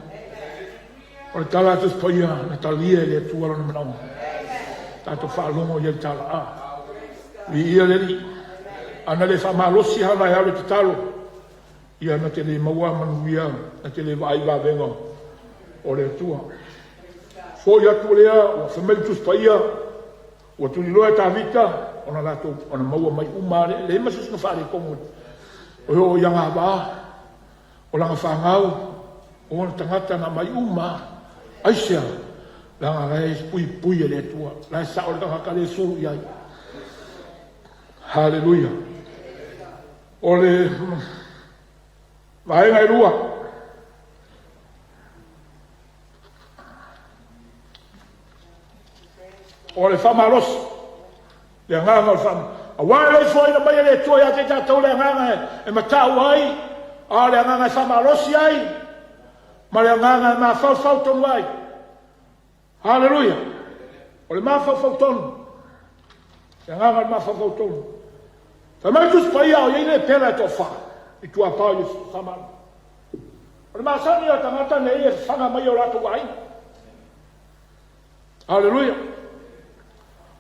O le tala a Tusi Paia na talia e le Atua lona manaoga. Tatou faalogo i ai tala a. Viia le Alii. A na le faamalosi Hana e alu e tatalo, ia na te le maua manuia, na te le vaai i vavega o le Atua. Foi atu lea, ua fai mai le Tusi Paia, Ua tuliloa e Tavita ona latou ona maua mai uma lava, e leai ma se isi na faaletonu e oo i agavaa o lana fanau, o ona tagata na aumai uma lava. Aisea? Leaga la e puipui e le Atua, la e sao le tagata lea e sulu i ai. Haleluia! O le vaega e lua, O le faamalosi, le agaga o le faamalosi. Aua e le i foaina mai e le Atua ia te tatou le agaga e matau ai, a o le agaga e faamalosi ai, ma le agaga e mafaufau tonu ai. Haleluia! O le mafaufau tonu, le agaga o le mafaufau tonu. Fai mai le Tusi Paia o i ai le pela e toafa i tuapā o Iesu Samaria. O le masani o tagata nei e fafaga mai e o latou aiga. Haleluia.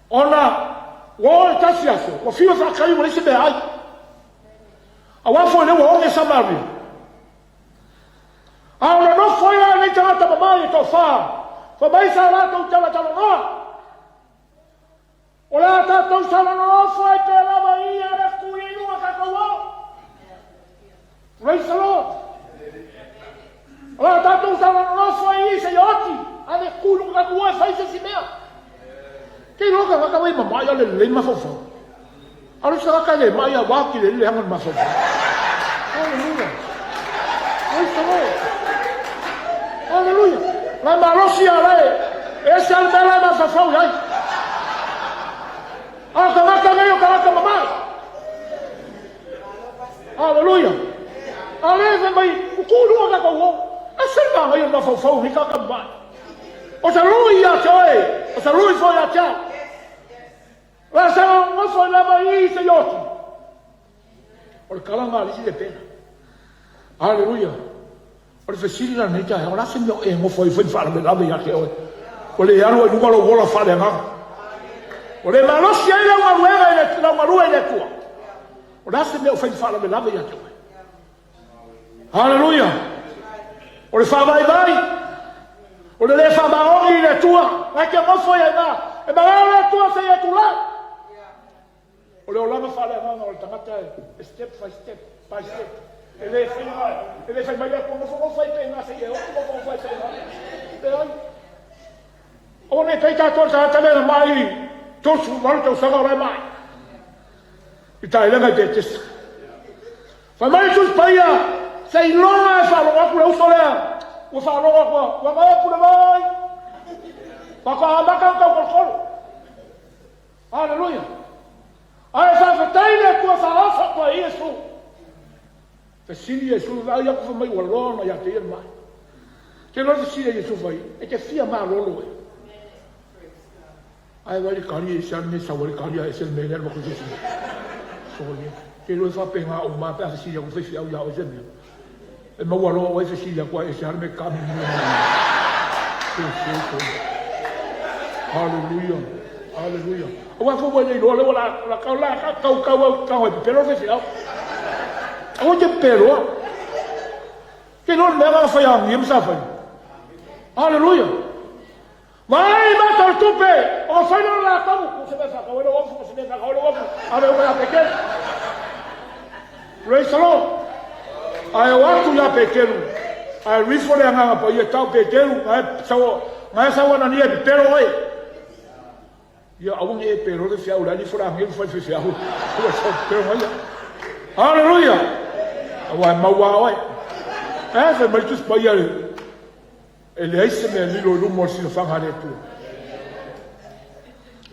Ona ua oo le tasi aso, ua fiu e faatali ua leai se meaai. Aua foi lea ua oge Samaria. A ona nofo ai la lenei tagata mamae e toafa, fai mai sa latou talatalanoa. O le a tatou salonofo ai pea lava ia le ku i luga tatou o. Praise the Lord. O le a tatou salonofo ai i seia oti, a le ku i luga tatou o e fai se isi. tagata ua e mamae a o le lelei mafaufau. A o le isi tagata e le mai a ua atili ai le leaga o le mafaufau. Haleluia. Praise the Lord. Haleluia. La e malosi a la e ese a le mea la e mafaufau i ai. A o tagata nei o tagata mamae. Haleluia. A lea fai mai, tutu i luga tatou o. Ese le manaia o le mafaufau o nei tagata mamae. O se lui ia te oe, o se lui foi ia te au. O le a saga nofo ai lava i i seia oti. O le tala lena a le isi lepena. Aleluia. O le fesili la lenei taeao, o le a se mea o e nofo ai e fai ma faalavelave ia te oe? Ua le alu ai i luga lou ola faaleagaga. Ua le malosi ai lau galuega i le, lau galue i le Atua. O le a se mea o fai ma faalavelave ia te oe? Haleluia! O le faavaivai, o le le faamaoni i le Atua, na te nofo ai ina, e malao le Atua seia e tulai. O le olaga faaleagaga o le tagata e step by step by step. E le fai mai, e le fai mai le Atua, nofonofo ai pea ina seia e oti, nofonofo ai pea ina. Leai. Aua ne i pei tatou le tagata lea na mai 38 tausaga o la e mai. I taelega i Petesa. Fai mai le Tusi Paia, seiloga e faalogo atu le uso lea, ua faalogo atu, ua gae pule mai. Faatoa amata ona taukolokolo. Aleluia. Ae faafetai le Atua sa oso atu ai Iesu. Fesili Iesu, vaai atu fai mai ua loa ona ia te ia le mai. Te loa fesili Iesu fai, e te fia malolo e. Ae vaai le kali e ese lava le mea e sau ai le kali ae ese le mea lea e alu atu ai se isi mea. Solia. Te iloa e faapena uma lava pe a fesili atu faifeau ia oe se mea. E maua loa oe fesili atu ae ese lava le mea e kamimia mai ai. Se se sole. Haleluia. Haleluia. Aua foi ua le iloa lea ua la la kau la kau kau au tago e pepelo le faifeau. Aua te pepeloa. Te iloa le mea na fai agia ma sa fai. Haleluia. Vaai mata o le tupe, ona fai lea o le latou, o se mea faatau ai lou afu, o se mea faatau ai lou afu, ave uma ia Peteru. Praise the Lord. Ae o atu ia Peteru, ae alu ifo le Agaga Paia tau Peteru, na e sau Anania e pepelo oe. Ia aua ne i e pepelo le feau, le alu ifo le agelu fai le faifeau. Ua sau pepelo mai ia. Hallelujah! Aua e mau lava oe. E fai mai le Tusi Paia E leai se mea lilo i luma o le silafaga a le Atua.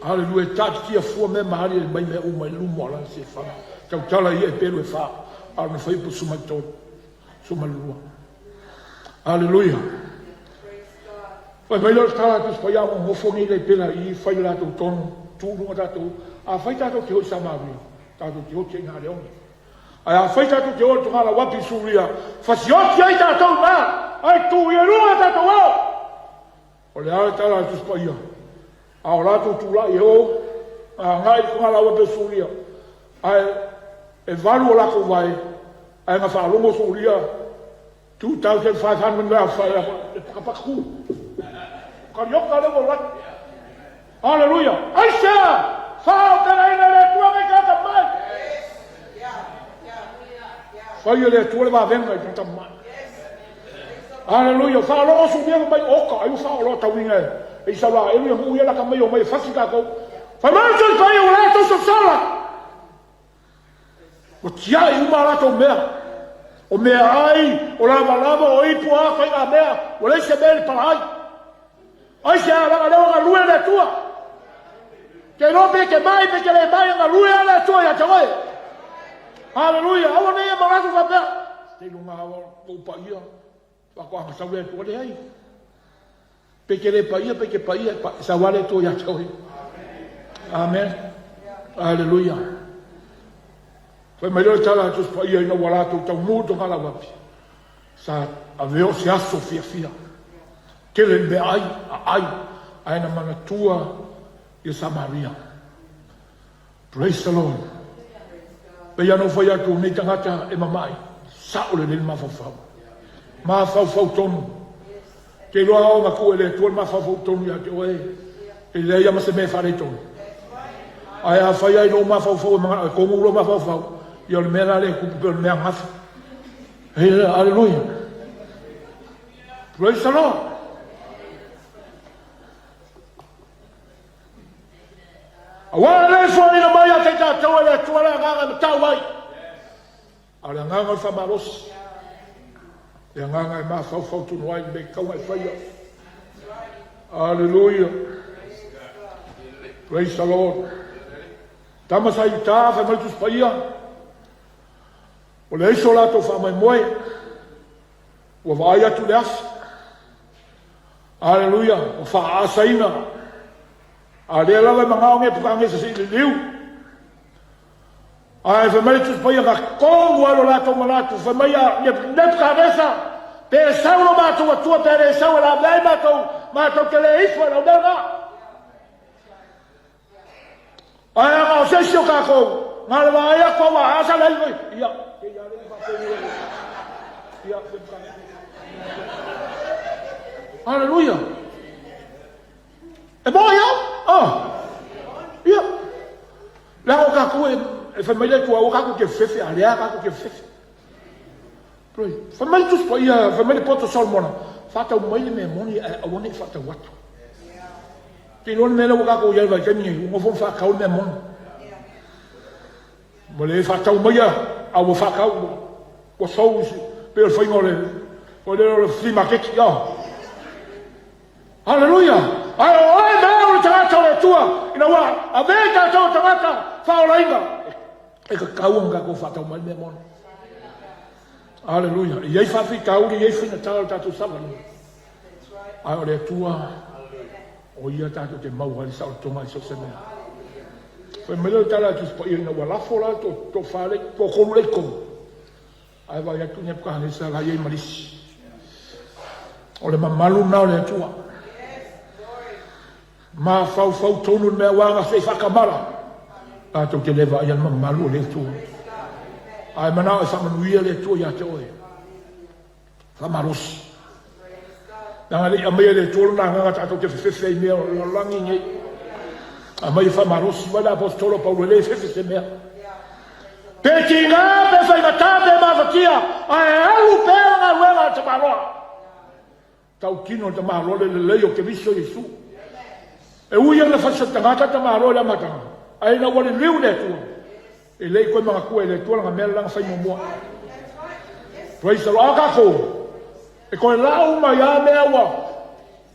Aleluia, e taatitia fua mea ma aliali mai mea uma i luma o lana silafaga. Tautala ia e pelu e fa, a o lona fuaiupu 13, 12. Aleluia. Fai mai lea o le tala a Tusi Paia, ua nofo nei le pela i fai le latou tonu, tu luga tatou. Afai tatou te o i Samaria, tatou te oti ai na le one. Ae afai tatou te o i le togala uapi i Suria, fasioti ai tatou i ina, ae tu i luga tatou ao. O le a le tala a le Tusi Paia? A o latou tulai e o agai i le togala uapi o Suria, ae e valu o latou vae, ae na faalogo Suria 2,500 mea e pakapaka tu. Kalioka lea ua alu atu. Haleluia. Aisea? Faaoperaina e le Atua nei tagata mai. Fai e le Atua le vavega i tagata mai. Haleluia. Faalogo sumiaga mai oka. Ai ua faaoloa tauiga e. E Isaraelu ia nuu ia laka mai o mai e fasi tatou. Fai mai le Tusi Paia ua latou sosola. Ua tiai uma a latou mea, o meaai, o lavalava, o ipu, a faigamea, ua leai se mea i le pala ai. Aisea? Leaga lea ua galue le Atua. Te iloa pe te mai pe te le mai, e galue lava le Atua ia te oe. Haleluia! Aua ne i e manatu faapea, Te iloa lava tou paia, faatoaga sau le Atua. Leai. Pe te le paia, pe te paia, e sau lava le Atua ia te oe. Amen. Aleluia. Fai mai lea o le tala a Tusi Paia ina ua latou taunuu i Togalauapi, sa avea o se aso fiafia. Tele le meaai, aai, ae na manatua ia Samaria. Praise the Lord. Pei lava ona ou fai atu, nei tagata e mamai, sao lelei le mafaufau. Mafaufau tonu. Te iloa ao na tuu e le Atua le mafaufau tonu ia te oe, e leai lava ma se mea e faaletonu. Ae afai lava i lou mafaufau e manao e komu lou mafaufau, ia o le mea la lea e tupu pei o le mea gafa. Aleluia. Praise the Lord. Aua le foaiina mai ia te tatou e le Atua le agaga e matau ai, a o le agaga o le faamalosi, le agaga e mafaufau tonu ai le mea e tatau ona e faia. Aleluia. Praise the Lord. Tama sa Iuta, fai mai le Tusi Paia, ua leai so latou faamoemoe, ua vaai atu le afi. Aleluia, ua faaasaina. A lea lava e magao Nepukaanesa se i liliu. Ae fai mai le Tusi Paia, na tonu lava lo latou manatu, fai mai a Nepukaanesa, pe sau lo matou Atua pe le sau e lavea ai matou, matou te le ifo i lau mea lena. Ae ana o se isi o tatou, na o le vaai atu a ua asa le ai, ia, ia, ia, Hallelujah. E moe au? Oh. Ia. Leaga o tatou e, e fai mai le Atua, aua tatou te fefefe, a lea tatou te fefefe. Fai mai le Tusi Paia, fai mai le poto Solomona, faatau mai le mea moni ae aua ne i faatau atu. Te iloa le mea lea ua tatou i ai i le vaitaimi nei, ua nofo ma faatau le mea moni. Ua le faatau maia, a ua faatau, ua sou, pei o le faiga o le, o le, o le flea market, oh. Haleluia! Ae o oe ma au le tagata o le Atua, ina ua avea i tatou o tagata faaolaina, e tatau ona tatou faatau mai le mea moni. Haleluia! E i ai faafitauli, e i ai faigata o le tatou savaliga, ae o le Atua, o Ia tatou te maua ai le saolotoga i so o se mea. Fai mai le tala a Tusi Paia ina ua lafo la le tofa le toatolu lea i totonu, Ae vaai atu Nebukahanesa la i ai ma lisi. O le mamalu lena o le Atua. Mafaufau tonu le mea ua aga se i faatamala. Tatou te le vaaia le mamalu o le Atua. Ae manao e faamanuia le Atua ia te oe. Faamalosi. Leaga le i aumaia e le Atua lona agaga tatou te fefefe ai i mea o le lalolagi nei. Aumai e faamalosi mai le Aposetolo Paulo e le fefe se mea. Pe tiga, pe faigata, pe mafatia, ae alu pea le galuega a le tamaloa. Tautino le tamaloa le lelei o Keriso Iesu. E ui ona fai se tagata tamaloa i le amataga, ae ina ua liliu le Atua, E le i toe manatua e le Atua lana mea lana fai muamua. Praise the Lord. A tatou, e toe lau mai lava mea ua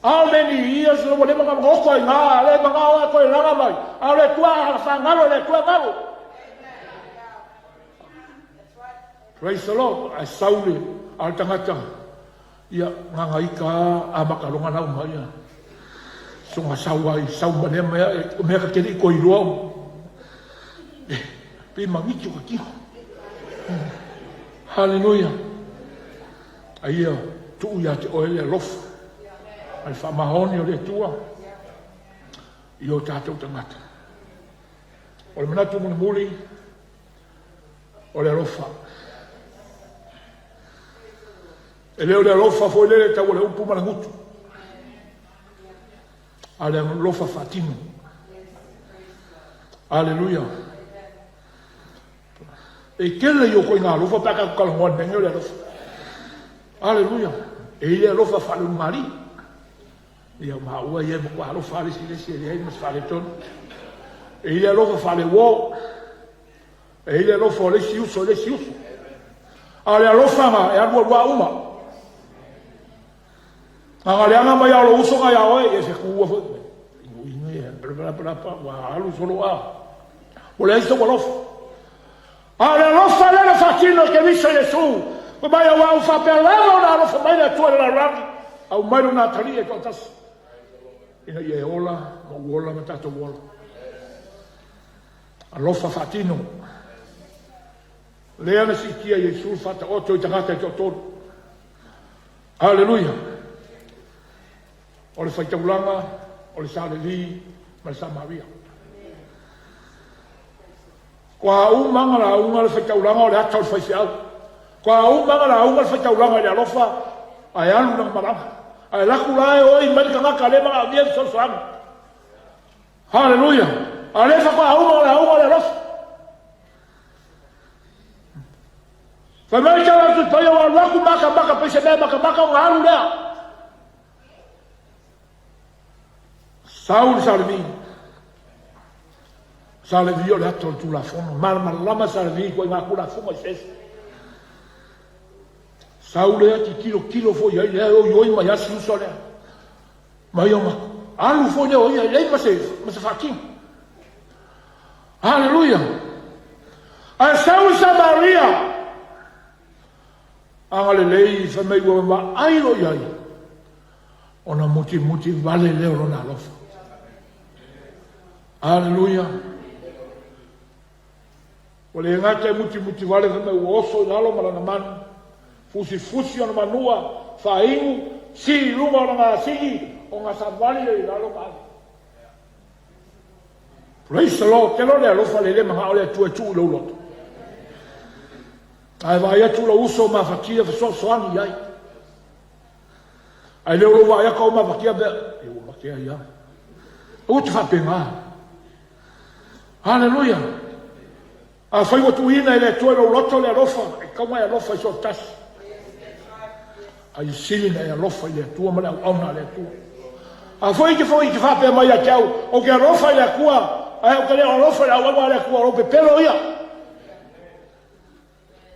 how many years ua leva ona oto ai na, le manao e toe laga mai. A o le Atua a faagalo e le Atua e galo. Praise the Lord. Ae sau le, a le tagata, Ia, gagaita a amata loga lau mai ia. Soga sau ai, sau ma lea mea, o mea ka te le i toe iloa o. Eh, pe magiti o ka tino. Haleluia. A ia tuu ia te oe le alofa. A le faamaoni o le Atua i o tatou tagata. O le manatu mulimuli, o le alofa. E le o le alofa foi lele tau o le upu ma le gutu, a o le alofa faatino. Aleluia. E tele i o koina alofa pe a tatou talanoa i le mea nei o le alofa. Aleluia. E i le alofa faaleulugalii. Ia maua ia e matua alofa le isi i le isi e leai ma se faaletonu. E i le alofa faaleuo. E i ai le alofa o le isi uso i le isi uso. A o le alofa e alu alu uma. A na leaga mai a o lou uso na ia oe, ia se tuua foi. Inu inu ia, bla bla bla, ua alu solo a. Ua leai sou alofa. A o le alofa lea na faatino e Keriso Iesu, fai mai aua ua faapea lava ona alofa mai le Atua i le lalolagi, aumai lona atalii e toatasi, ina ia e ola ma ou ola ma tatou ola. Alofa faatino. Lea na siitia Iesu le faataoto i tagata e toatolu. Aleluia! O le faitaulaga, o le Saleli ma le Samaria. Kua uma na lauga le faitaulaga o le ata o le faifeau. Kua uma na lauga le faitaulaga i le alofa, ae alu lana malaga. Ae laku la e oi mai le tagata le manaomia le fesoasoani. Haleluia! A lea faatoa uma o le auga o le alofa. Fai mai tala atu pai o alu atu maka maka pai se mea maka maka ona alu lea. Sau le Salemi. Sa Levi o le ata o le Tulafono. Malamalama sa Levi i ituaiga Tulafono eseese. Sau lea tilotilo foi i ai lea e oioi mai lava si uso lea. Ma ia ona alu foi lea o ia e leai ma se, ma se faatino. Haleluia! Ae sau i Samaria, agalelei fai mai ua vaai loa i ai, ona mutimuti vale lea o lona alofa. Haleluia! Ua le gata e mutimuti vale fai mai ua oso i lalo ma lana manu, fusifusi ona manua, faainu, sii i luga o lana asigi, ona savali lea i lalo ma ave. Praise the Lord. Te loa le alofa le le manao le Atua e tuu i lou loto. Ae vaai atu lou uso mafatia fesoasoani i ai. Ae le o lou vaai atu au mafatia mea, e ua mate ai lava. Aua te faapena. Haleluia. Afai ua tuuina e le Atua i lou loto le alofa, e tatau ona e alofa i so o se tasi. Ae sili ona e alofa i le Atua ma le auauna a le Atua. Afai e te foi e te faapea mai ia te au, ou te alofa i le Atua, ae ou te le o alofa i le auauna a le Atua, o lou pepelo ia.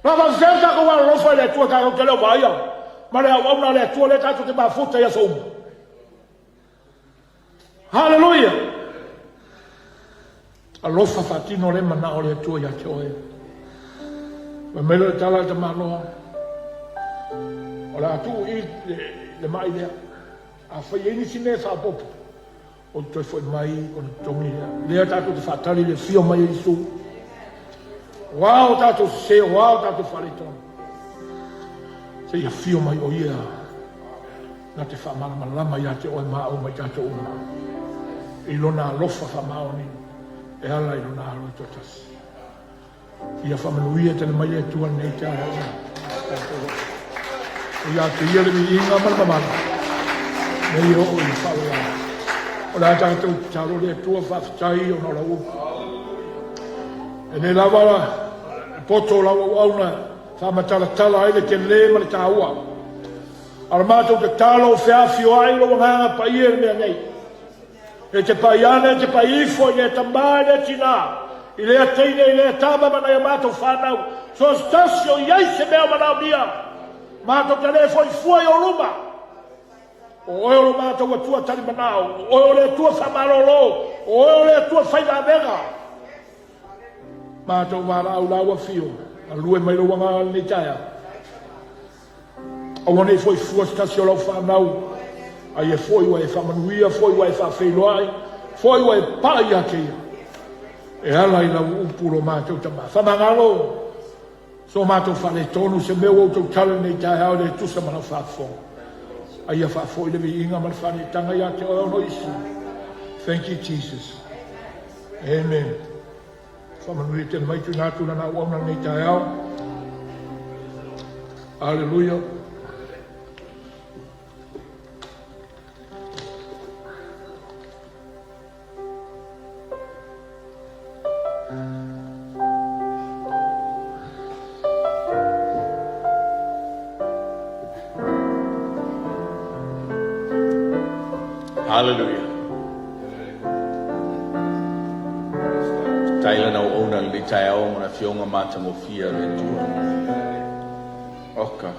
Na faafefea le tatou alolofa i le Atua tatou te le o vaaia ma le auauna a le Atua lea tatou te mafuta i aso uma. Haleluia! Alofa faatino le manao o le Atua ia te oe. Fai mai loa le tala a le tamaloa, o le a tuu i le mai lea. Afai e i ai nisi mea e faaopoopo, ou te toe foi mai ona totogi lea. Lea tatou te faatali le afio mai o Iesu. O a o tatou sese, o a o tatou faaletonu, seia afio mai o Ia na te faamalamalama ia te oe ma au ma i tatou uma i Lona alofa faamaoni e ala i Lona Alo e toatasi. Ia faamanuia tele mai le Atua lenei taeao. Ia te ia le viiga ma le mamalu, nei e oo i le faalavelave. O le a tatou tatalo le Atua faafetai ona o lau upu. E le lava le poto o lau auauna faamatalatala ai le tele ma le taua. A o le matou tatalo, feafioai lou Agaga Paia i le mea nei. E te pai ane, e te pai ifo i lea tama, i lea tina, i lea teine, i lea tama ma nai a matou fanau, so o se tasi o i ai se mea o manaomia, matou te le foi fua i ou luma. O oe o lo matou Atua talimanao, o oe o le Atua faamalolo, o oe o le Atua fai vavega. Matou valaau lau afio, galue mai lou agaga lenei taeao. Aua ne i foi fua se tasi o lau fanau, a ia foi ua e faamanuia, foi ua e faafeiloai, foi ua e pai ia te ia, e ala i lau upu lo matou tama. Faamagalo so matou faaletonu, se mea ua outou tala lenei taeao e le tusa ma lau faafofoga. A ia faafoi le viiga ma le faaletaga ia te oe ona o Iesu. Thank you, Jesus. Amen. Faamanuia tele mai tuuina atu lana auauna lenei taeao. Aleluia. Hallelujah. Faafetai lana auauna i lenei taeao ma le Afioga matagofie a le Atua. Oka,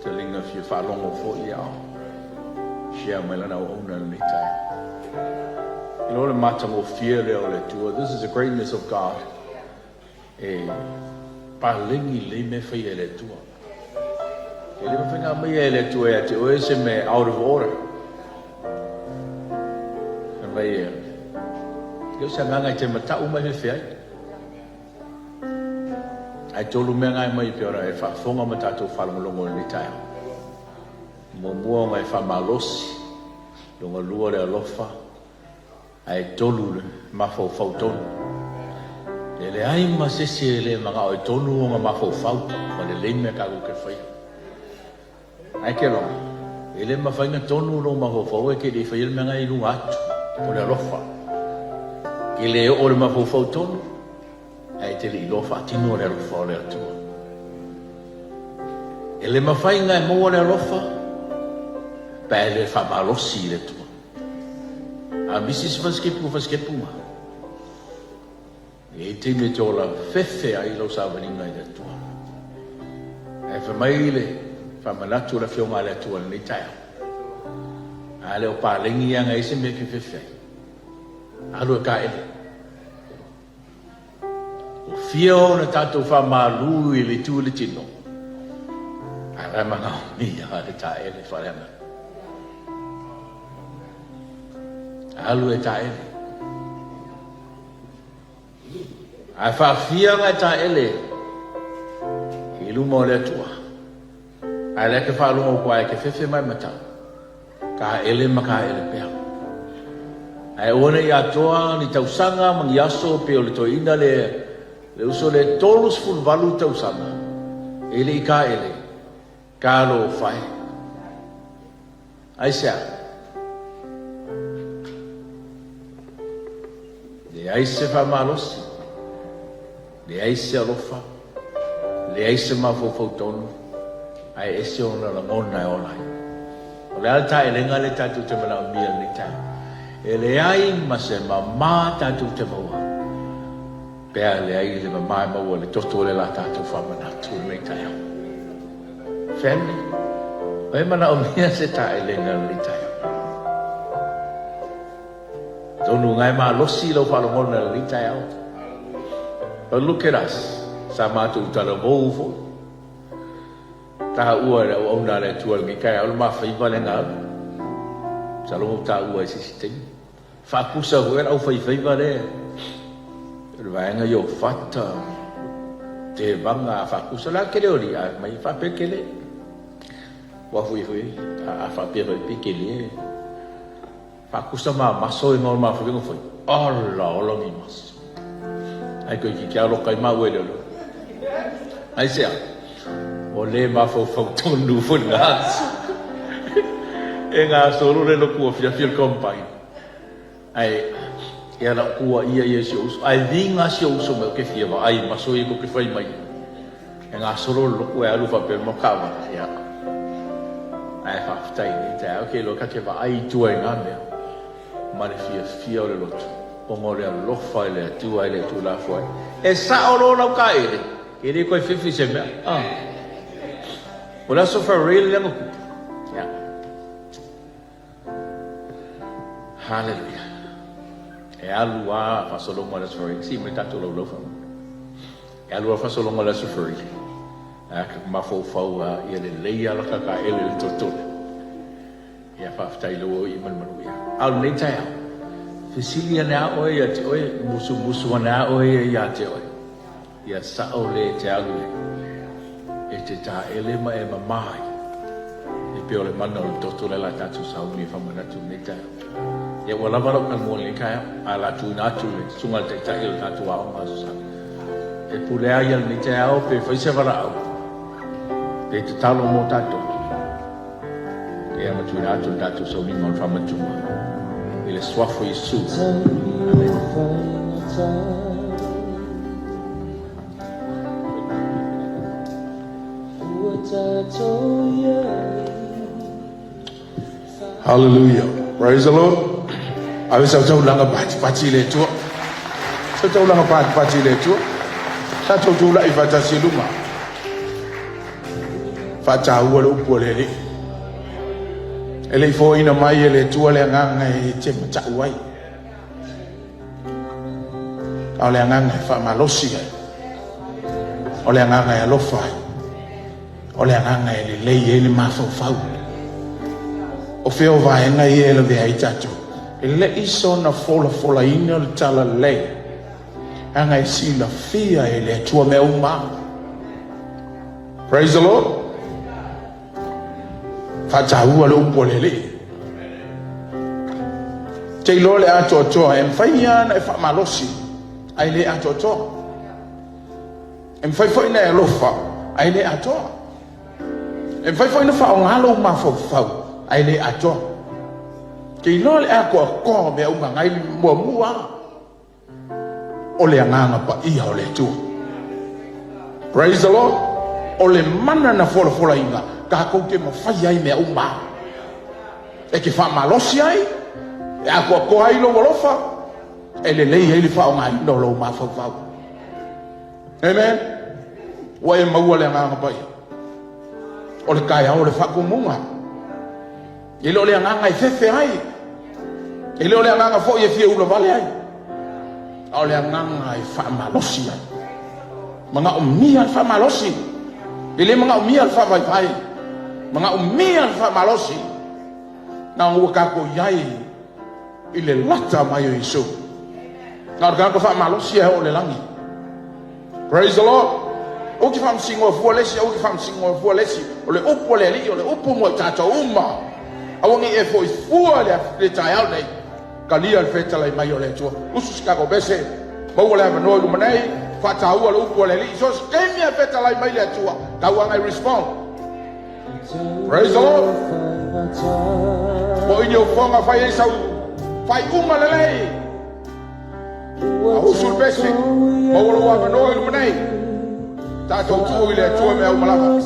taliga fia faalogo foi ia o share mai lana auauna i lenei taeao. I lo le matagofie lea o le Atua. This is the greatness of God. E paleni lelei mea e faia e le Atua. E le mafai ona aumaia e le Atua ia te oe se mea out of order. Fai mai e, le o se agaga e te matau mai fefe ai. Ae tolu mea na e mai pei ona e faafofoga ma tatou faalogologo i lenei taeao. Muamua ona e faamalosi, lona lua le alofa, Ae tolu le mafaufau tonu. E leai ma se isi e le manao e tonu ona mafaufau ma lelei mea tatou te faia. Ae ke aloha, e le mafai ona tonu lou mafaufau e te le i faia le mea na i luga atu, o le alofa. E le oo le mafaufau tonu, ae te le i iloa faatino le alofa o le Atua. E le mafai ona e maua le alofa pe a e le faamalosi i le Atua. A misi se fasikepu, fasikepu ma. E i ai taimi e te ola fefe ai lau savaliga i le Atua. Ae fai mai le faamanatu o le Afioga a le Atua i lenei taeao, a le o paleni ia na i ai se mea e te fefe ai, alu e taele. Ua fia ona tatou faamalu i le itu i le tino, ae la e manaomia le taele faaleagaga. Alu e taele. Ae faafia ona e taele i luma o le Atua. Ae lea ke faalogo atu ai ke fefe mai matau. Taele ma taele pea. Ae aua ne i atoa ni tausaga ma ni aso pei o le toeaina lea, le uso lea 38 tausaga e le i taele, talofa e. Aisea? Leai se faamalosi, leai se alofa, leai se mafaufau tonu, ae ese ona lagona e ola ai. O le a le taelega lea tatou te manaomia i lenei taeao? E leai ma se mama tatou te maua pe a leai le mama e maua i le toto o le la tatou faamanatu i lenei taeao. Family, e manaomia se taelega i lenei taeao. Atonu na e malosi lau faalogona i lenei taeao. But look at us, sa matou talavou foi. Taua e le auauna a le Atua i lenei taeao le mafaiva lea na alu. Masalo na ou taua i se isi taimi. Faakusa foi le aufaifaiva lea o le vaega Iofata, Tevaga, a faakusa la tele o alii a mai faapea tele. Ua foi foi a faapea foi pe tele. Faakusa ma maso i ngā mafaiva foi. Ala ola ni maso. Ai koe ki kia loka i mau e leo. Ai sea. O le mafaufau tonu foi ngā aso. E ngā solo le loku o fiafia le combine. Ai, e ala kua ia ia si o uso. Ai vinga si o uso mai o ke fia wa ai maso i ko ke whai mai. E ngā solo le loku e alu whapea mo kawa. Ia. Ai whawhitai nei te au ke lo ka te wa ai tua i ngā mea. Ma le fiafia o le loto. Ona o le alofa i le Atua i le Tulafono. E sao loa lau taele, e le koe fefe i se mea. Ah. O le aso Farrell lea na tupu. Yeah. Hallelujah. E alu a faasologa o le aso Farrell. Si mai tatou laulau fa. E alu a faasologa o le aso Farrell. A ka mafaufau a ia lelei ala ka taele le totole. Ia faafetai i lou i ma le manuia. A o lenei taeao, fesili ane a oe ia te oe, musumusu ane a oe ia te oe. Ia sao le e te alu e te taele ma e mamā ai. E pei o le mana o le toto le la tatou sauni e faamanatu i lenei taeao. Ia ua lava lau talanoa i lenei taeao, ae o le a tuuina atu i le susuga i le Taitai o le tatou aoga Aso Sa. E pule a ia i lenei taeao pe fai se valaau, pe tatalo mo tatou. Ia ma tuuina atu le tatou sauniga o le faamatuga i le suafa o Iesu. Amene. Hallelujah. Praise the Lord. Ave sau taulaga patipati i le Atua. Sau taulaga patipati i le Atua. Tatou tulai faatasi i luma. Faataua le upu a le Alii. E le i foaiina mai e le Atua le agaga e te matau ai. A o le agaga e faamalosi ai. O le agaga e alofa ai. O le agaga e lelei ai le mafaufau. O fea o vaega ia e lavea ai tatou? E le i soona folafolaina le talalelei. Leaga e silafia e le Atua mea uma. Praise the Lord. Faataua le upu a le Alii. Te iloa le atoatoa e mafai lava ona e faamalosi ae le atoatoa. E mafai foi ona e alofa ae le atoa. E mafai foi ona faaaoga lou mafaufau ae le atoa. Te iloa le atoatoa o mea uma ngai muamua o le Agaga Paia o le Atua. Praise the Lord. O le mana na folafolaina, tatou te mafai ai mea uma. E te faamalosi ai, e atoatoa ai lou alofa, E lelei ai le faaaogaina o lou mafaufau. Amen. Ua e maua le Agaga Paia. O le taeao o le faatumuga. E le o le agaga e fefe ai. E le o le agaga foi e fia ulavale ai. A o le agaga e faamalosi ai. Manaomia le faamalosi. E le manaomia le faavaivai. Manaomia le faamalosi. Na ona ua tatou i ai i le lata mai o Iesu. Na o le tagata faamalosi e oo i le lagi. Praise the Lord. Aua te faamasinoa fua le isi, aua te faamasinoa fua le isi. O le upu a le Alii, o le upu mo i tatou uma. Aua ne i e foi fua le, le taeao nei. Talia le fetalai mai o le Atua. Usu se tatou pese, maua le avanoa i luma nei, faataua le upu a le Alii. So se taimi e fetalai mai le Atua, tauaga e respond. Praise the Lord. Po i ni ofoga fai ai sau faaiuga lelei. A usu le pese, maua lou avanoa i luma nei. Tatou tuu i le Atua mea uma lava.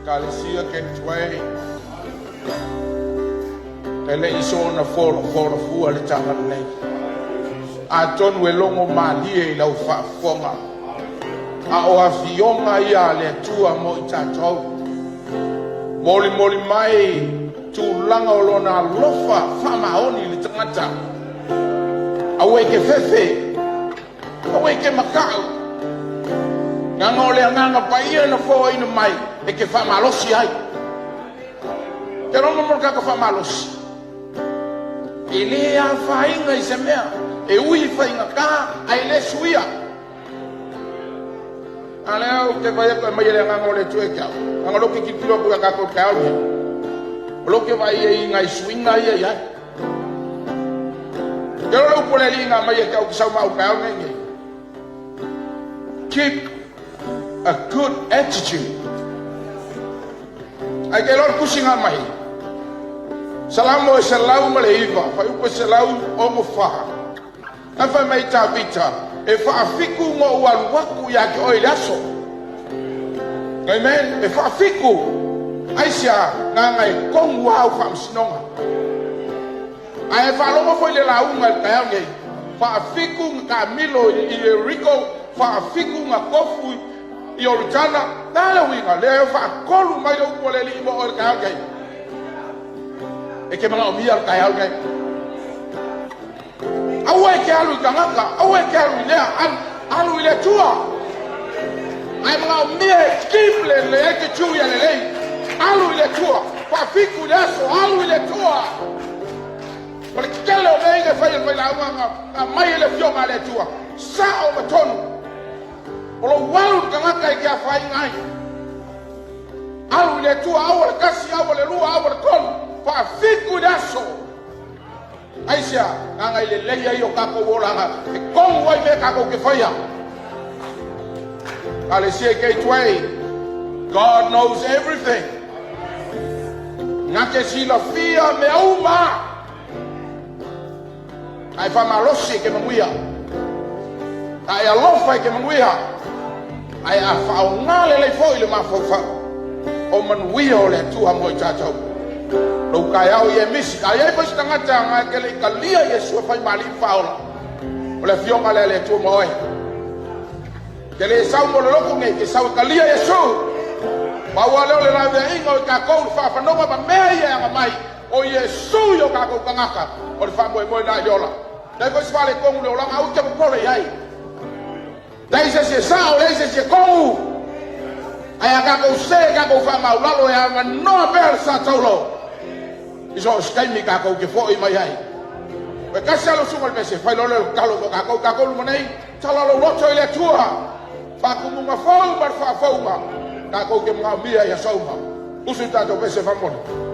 Kalesia Gateway. E le i soona folafola fua le tala lelei. Atonu e logo malie i lau faafofoga. A o afioga ia a le Atua mo i tatou. Molimoli mai tulaga o lona alofa faamaoni i le tagata. Aua e te fefe, aua e te maka'u. Leaga o le Agaga Paia na foaina mai e te faamalosi ai. Te logo mo le tagata faamalosi. E le afaina i se mea, e ui i faigata ae le suia. A lea ou te vaai atu e aumai e le Agaga o le Atua ia te au. Leaga o lea ou te tilotilo atu ia tatou i le taeao lenei. O lea ou te vaai ai i nai suiga ia i ai. Te iloa le upu a le Alii na aumai ia te au ou te sau ma au i le taeao lenei nei. Keep a good attitude. Ae te iloa le tusi na aumai, Salamo e 109, fuaiupu e 164. Na fai mai Tavita, e faafitu ona ou alu atu ia te oe i le aso. Amen. E faafitu. Aisea? Leaga e tonu lava au faamasinoga. Ae faalogo foi i le lauga i le taeao nei, faafitu na taamilo i Ieriko, faafitu na tofu i Ioritana. O le a le uiga? Lea e faatolu mai le upu a le Alii mo oe i le taeao nei. E te manaomia le taeao lenei. Aua e te alu i tagata, aua e te alu i lea, alu, alu i le Atua. Ae manaomia e keep le, le attitude ia lelei. Alu i le Atua, faafitu i le aso, alu i le Atua. O le tele o mea ia e fai e le failauga na aumai e le Afioga a le Atua, sao ma tonu. O lou alu i le tagata e te afaina ai. Alu i le Atua, aua le tasi, aua le lua, aua le tolu, faafitu i le aso. Aisea? Leaga e lelei ai o tatou olaga, e tonu ai mea tatou te faia. Kalesia Gateway, God knows everything. Na te silafia mea uma. Ae faamalosi e ke manuia. A e alofa e te manuia, ae a faaaoga lelei foi le mafaufau, o manuia o le Atua mo i tatou. Lou taeao ia e misi, a i ai foi se tagata na e te le i talia Iesu e fai ma Alii ma Faaola, o le Afioga lea a le Atua mo oe. E te le sau mo le lotu nei, e te sau e talia Iesu. Pau lava lea o le laveaiga o i tatou i le faafanoga ma mea ia e aga mai, o Iesu i o tatou tagata, o le faamoemoe lena i le ola. Leai foi se faaletonu i le olaga, aua e te popole i ai. Leai se isi e sao, leai se isi e tonu. Ae a tatou se, tatou faamaulalo e avanoa pea le sa taulo. I so o se taimi tatou te foi mai ai. E tasi lava le usuga o le mese, fai loa lea o le tatalo mo tatou, tatou luma nei, tala lou loto i le Atua. Faatumuga fou ma le faafouga, tatou te manaomia i aso uma. Usu i tatou mese faamolemole.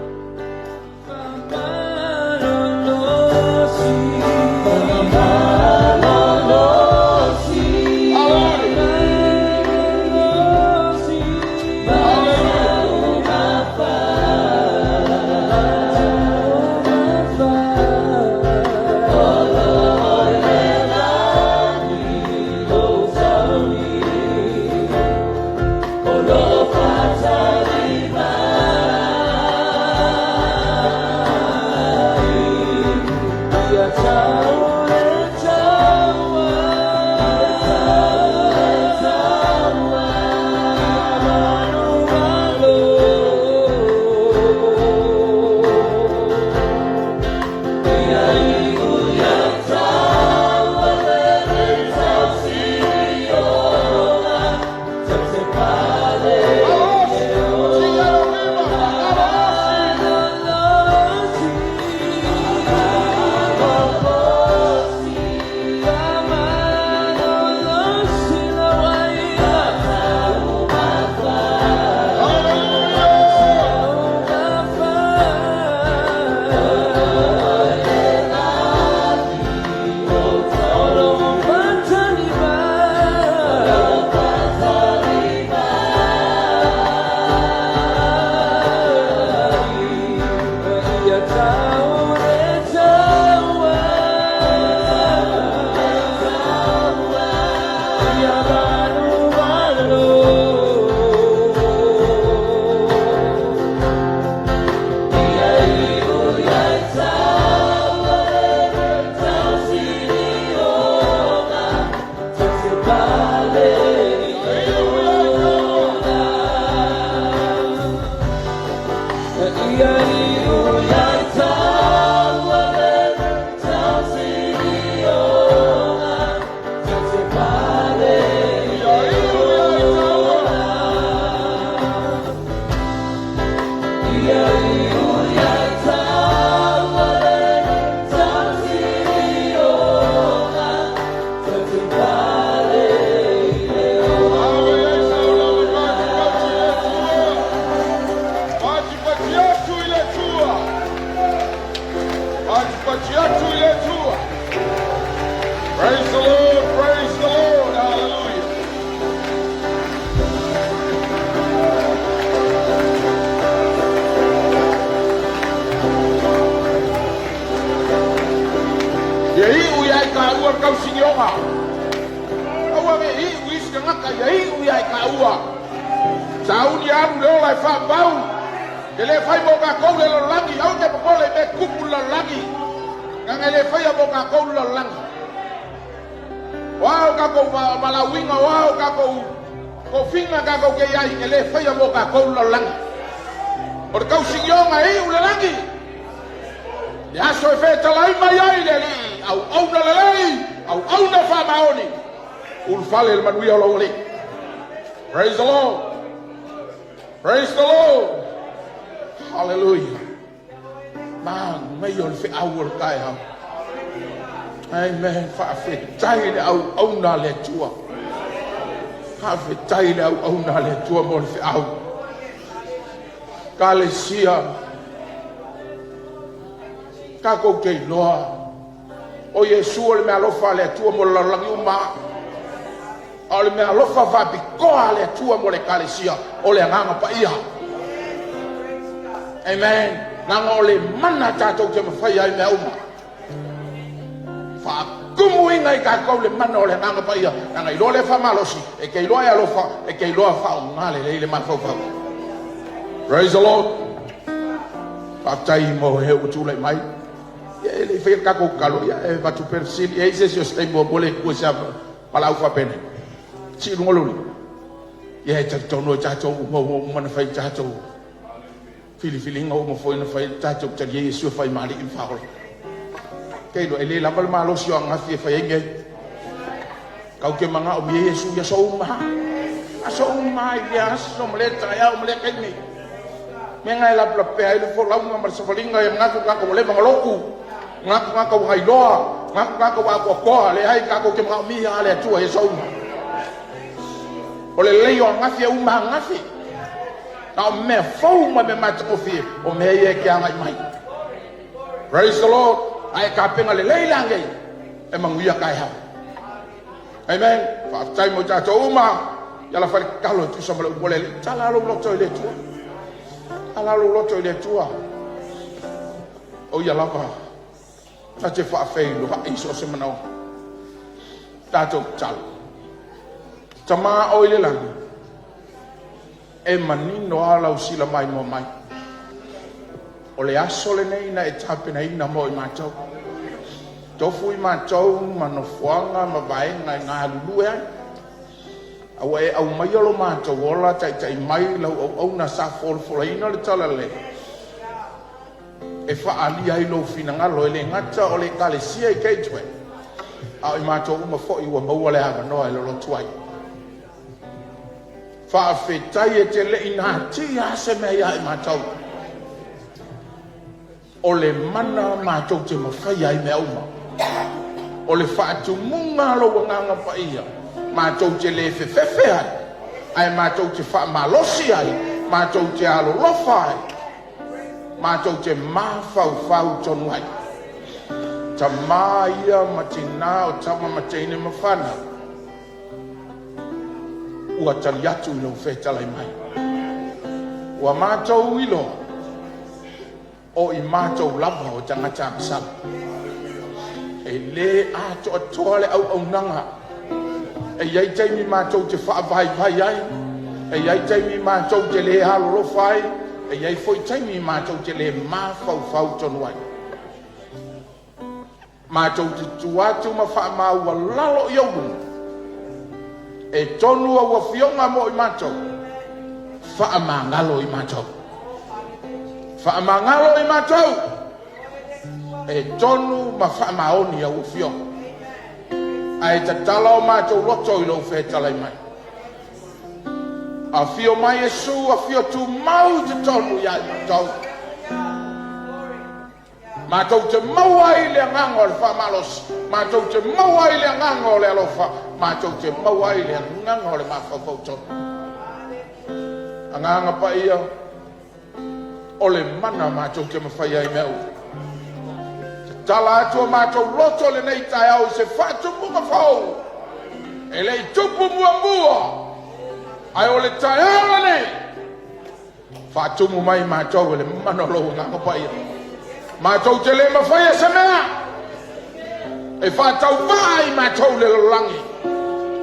Praise the Lord, praise the Lord, hallelujah. Ia iu ia i taua le tausinioga. Aua ne i iu i isi tagata, ia iu ia i taua. Sauni alu le ola e faapau. E le fai mo tatou le lalolagi, aua te popole i mea e tupu i le lalolagi. Leaga e le faia mo tatou le lalolagi. O a o tatou valaauina, o a o tatou tofiga tatou te i ai, e le faia mo tatou le lalolagi. O le tausinioga e iu le lagi. Le aso e fetalai mai ai le Alii, auauna lelei, auauna faamaoni, ulufale le manuia o lou Alii. Praise the Lord. Praise the Lord. Hallelujah. Manaia o le feau o le taeao. Amen. Faafetai le auauna a le Atua. Faafetai le auauna a le Atua mo le feau. Kalesia, tatou te iloa o Iesu o le mealofa a le Atua mo le lalolagi uma. A o le mealofa faapitoa a le Atua mo le Ekalesia, o le Agaga Paia. Amen. Leaga o le mana tatou te mafaia ai mea uma. Faatoa. Faatumuina i tatou le mana o le Agaga Paia, leaga iloa lea faamalosi, e te iloa e alofa, e te iloa faaaoga lelei le mafaufau. Praise the Lord. Faafetai mo e ua tulai mai. Ia e le i faia le tatou tatalo, ia e avatu pea le fesili, e i ai se isi o se taimi muamua le itu e se valaau faapenei. Sii i luga lou lima. Ia e talitonu e tatou uma ua uma ona fai tatou filifiliga ua uma foi ona fai tatou talia Iesu e fai ma Alii ma Faaola. Te iloa e le lava le malosi o ananafi e fai ai mea ia. Tatou te manaomia Iesu i aso uma lava. Aso uma lava i lea aso ma lea taeao ma lea taimi. Mea na e lapelapea ai le folauga ma le savaliga ia manatu tagata ua leva ona lotu, manatu tagata ua nailoa, manatu tagata ua atoatoa. Leai, tatou te manaomia lava le Atua i aso uma. O le lelei o ananafi e uma ananafi. A o mea fou ma mea matagofie, o mea ia e te agai mai. Praise the Lord. A e tapena lelei la nei, e manuia taeao. Amen. Faafetai mo i tatou uma. Ia la fai le tatalo e tusa ma le upu a le Alii. Tala lou loto i le Atua. Tala lou loto i le Atua. O ia lava na te faafeiloai i so o se manaoga. Tatou tatalo. Tama o i le lagi, e manino lava lau sila maimoa mai. O le aso lenei na e tapenaina mo i matou. Tofu i matou ma nofoaga ma vaega e galulue ai. A ua e aumaia lo matou ola taitai mai lau auauna sa folafolaina le talalelei e faaalia ai lou finagalo, e le gata o le Ekalesia i Gateway, a o i matou uma foi ua maua le avanoa e lolotu ai. Faafetai e te le i natia lava se mea ia i matou. O le mana matou te mafaia ai mea uma. O le faatumuga a lou Agaga Paia, matou te le fefefe ai, ae matou te faamalosi ai, matou te alolofa ai, matou te mafaufau tonu ai. Tama ia ma tina o tama ma teine ma fanau, ua tali atu i lou fetalai mai. Ua matou iloa, o i matou lava o tagata agasala. E le atoatoa le auaunaga. E i ai taimi matou te faavaivai ai, e i ai taimi matou te le alolofa ai, e i ai foi taimi matou te le mafaufau tonu ai. Matou te tu atu ma faamaualalo i ou luma, e tonu au afioga mo i matou, faamagalo i matou. Faamagalo i matou, e tonu ma faamaoni au afioga. Ae tatala o matou loto i lou fetalai mai. Afio mai Iesu, afio tumau i totonu ia i matou. Matou te maua ai le agaga o le faamalosi, matou te maua ai le agaga o le alofa, matou te maua ai le agaga o le mafaufau tonu. Agaga Paia, o le mana matou te mafaia ai mea uma. Tatala atu o matou loto lenei taeao i se faatumuga fou e le i tupu muamua, ae o le taeao lenei. Faatumu mai matou e le mana o lou Agaga Paia. Matou te le mafaia se mea e faatauvaa i matou le lalolagi,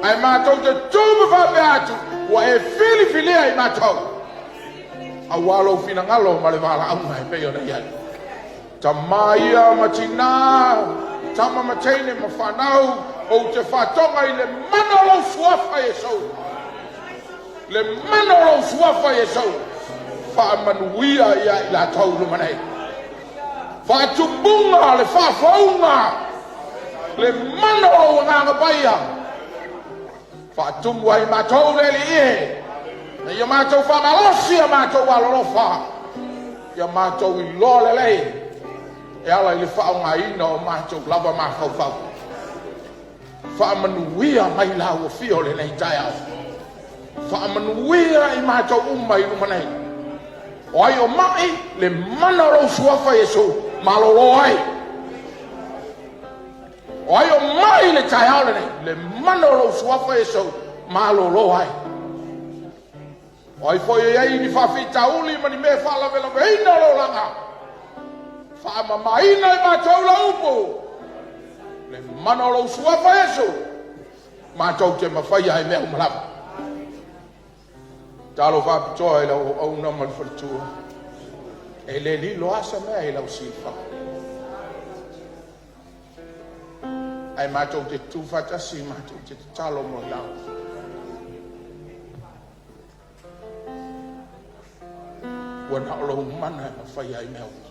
ae matou te tu ma faapea atu, ua e filifilia i matou, aua lou finagalo ma le valaauga e pei ona i ai. Tama ia ma tinā, tama ma teine ma fanau, ou te faatoga i le mana o lou suafa Iesu. Le mana o lou suafa Iesu, faamanuia ia i latou i luma nei. Faatumuga le faafouga, le mana o lou Agaga Paia, faatumu ai matou le Alii e, ina ia matou faamalosi a matou alolofa, ia matou iloa lelei e ala i le faaaogaina o matou lava mafaufau. Faamanuia mai lau afio lenei taeao. Faamanuia i matou uma i luma nei. O ai o mai le mana o lou suafa Iesu malolo ai. O ai o mai le taeao lenei le mana o lou suafa Iesu malolo ai. O ai foi e i ai ni faafitauli ma ni mea e faalavelaveina o le olaga, faamamaina i matou lau upu. Le mana o lou suafa Iesu, matou te mafaia ai mea uma lava. Talo faapitoa i lau auauna ma le faletua, e le lilo lava se mea i lau silafaga. Ae matou te tutu faatasi matou te tatalo mo i latou. Ua na o lou mana e mafaia ai mea uma.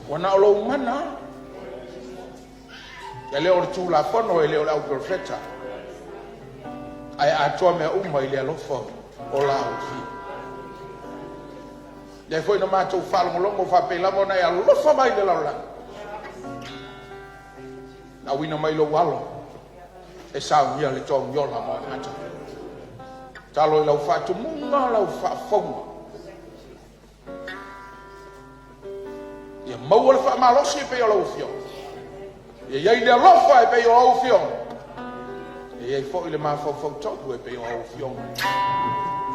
Ua na o lou mana. E le o le Tulafono, e le o le auperofeta, ae atoa mea uma i le alofa o la outou. Lea foi na matou faalogologo faapei lava ona e alofa mai i le lalolagi, na auina mai lou alo e saunia le togi ola mo i matou. Talo i lau faatumuga, lau faafouga, ia maua le faamalosi e pei o lau afioga, ia i ai le alofa e pei o lau afioga, ia i ai foi le mafaufau tonu e pei o lau afioga.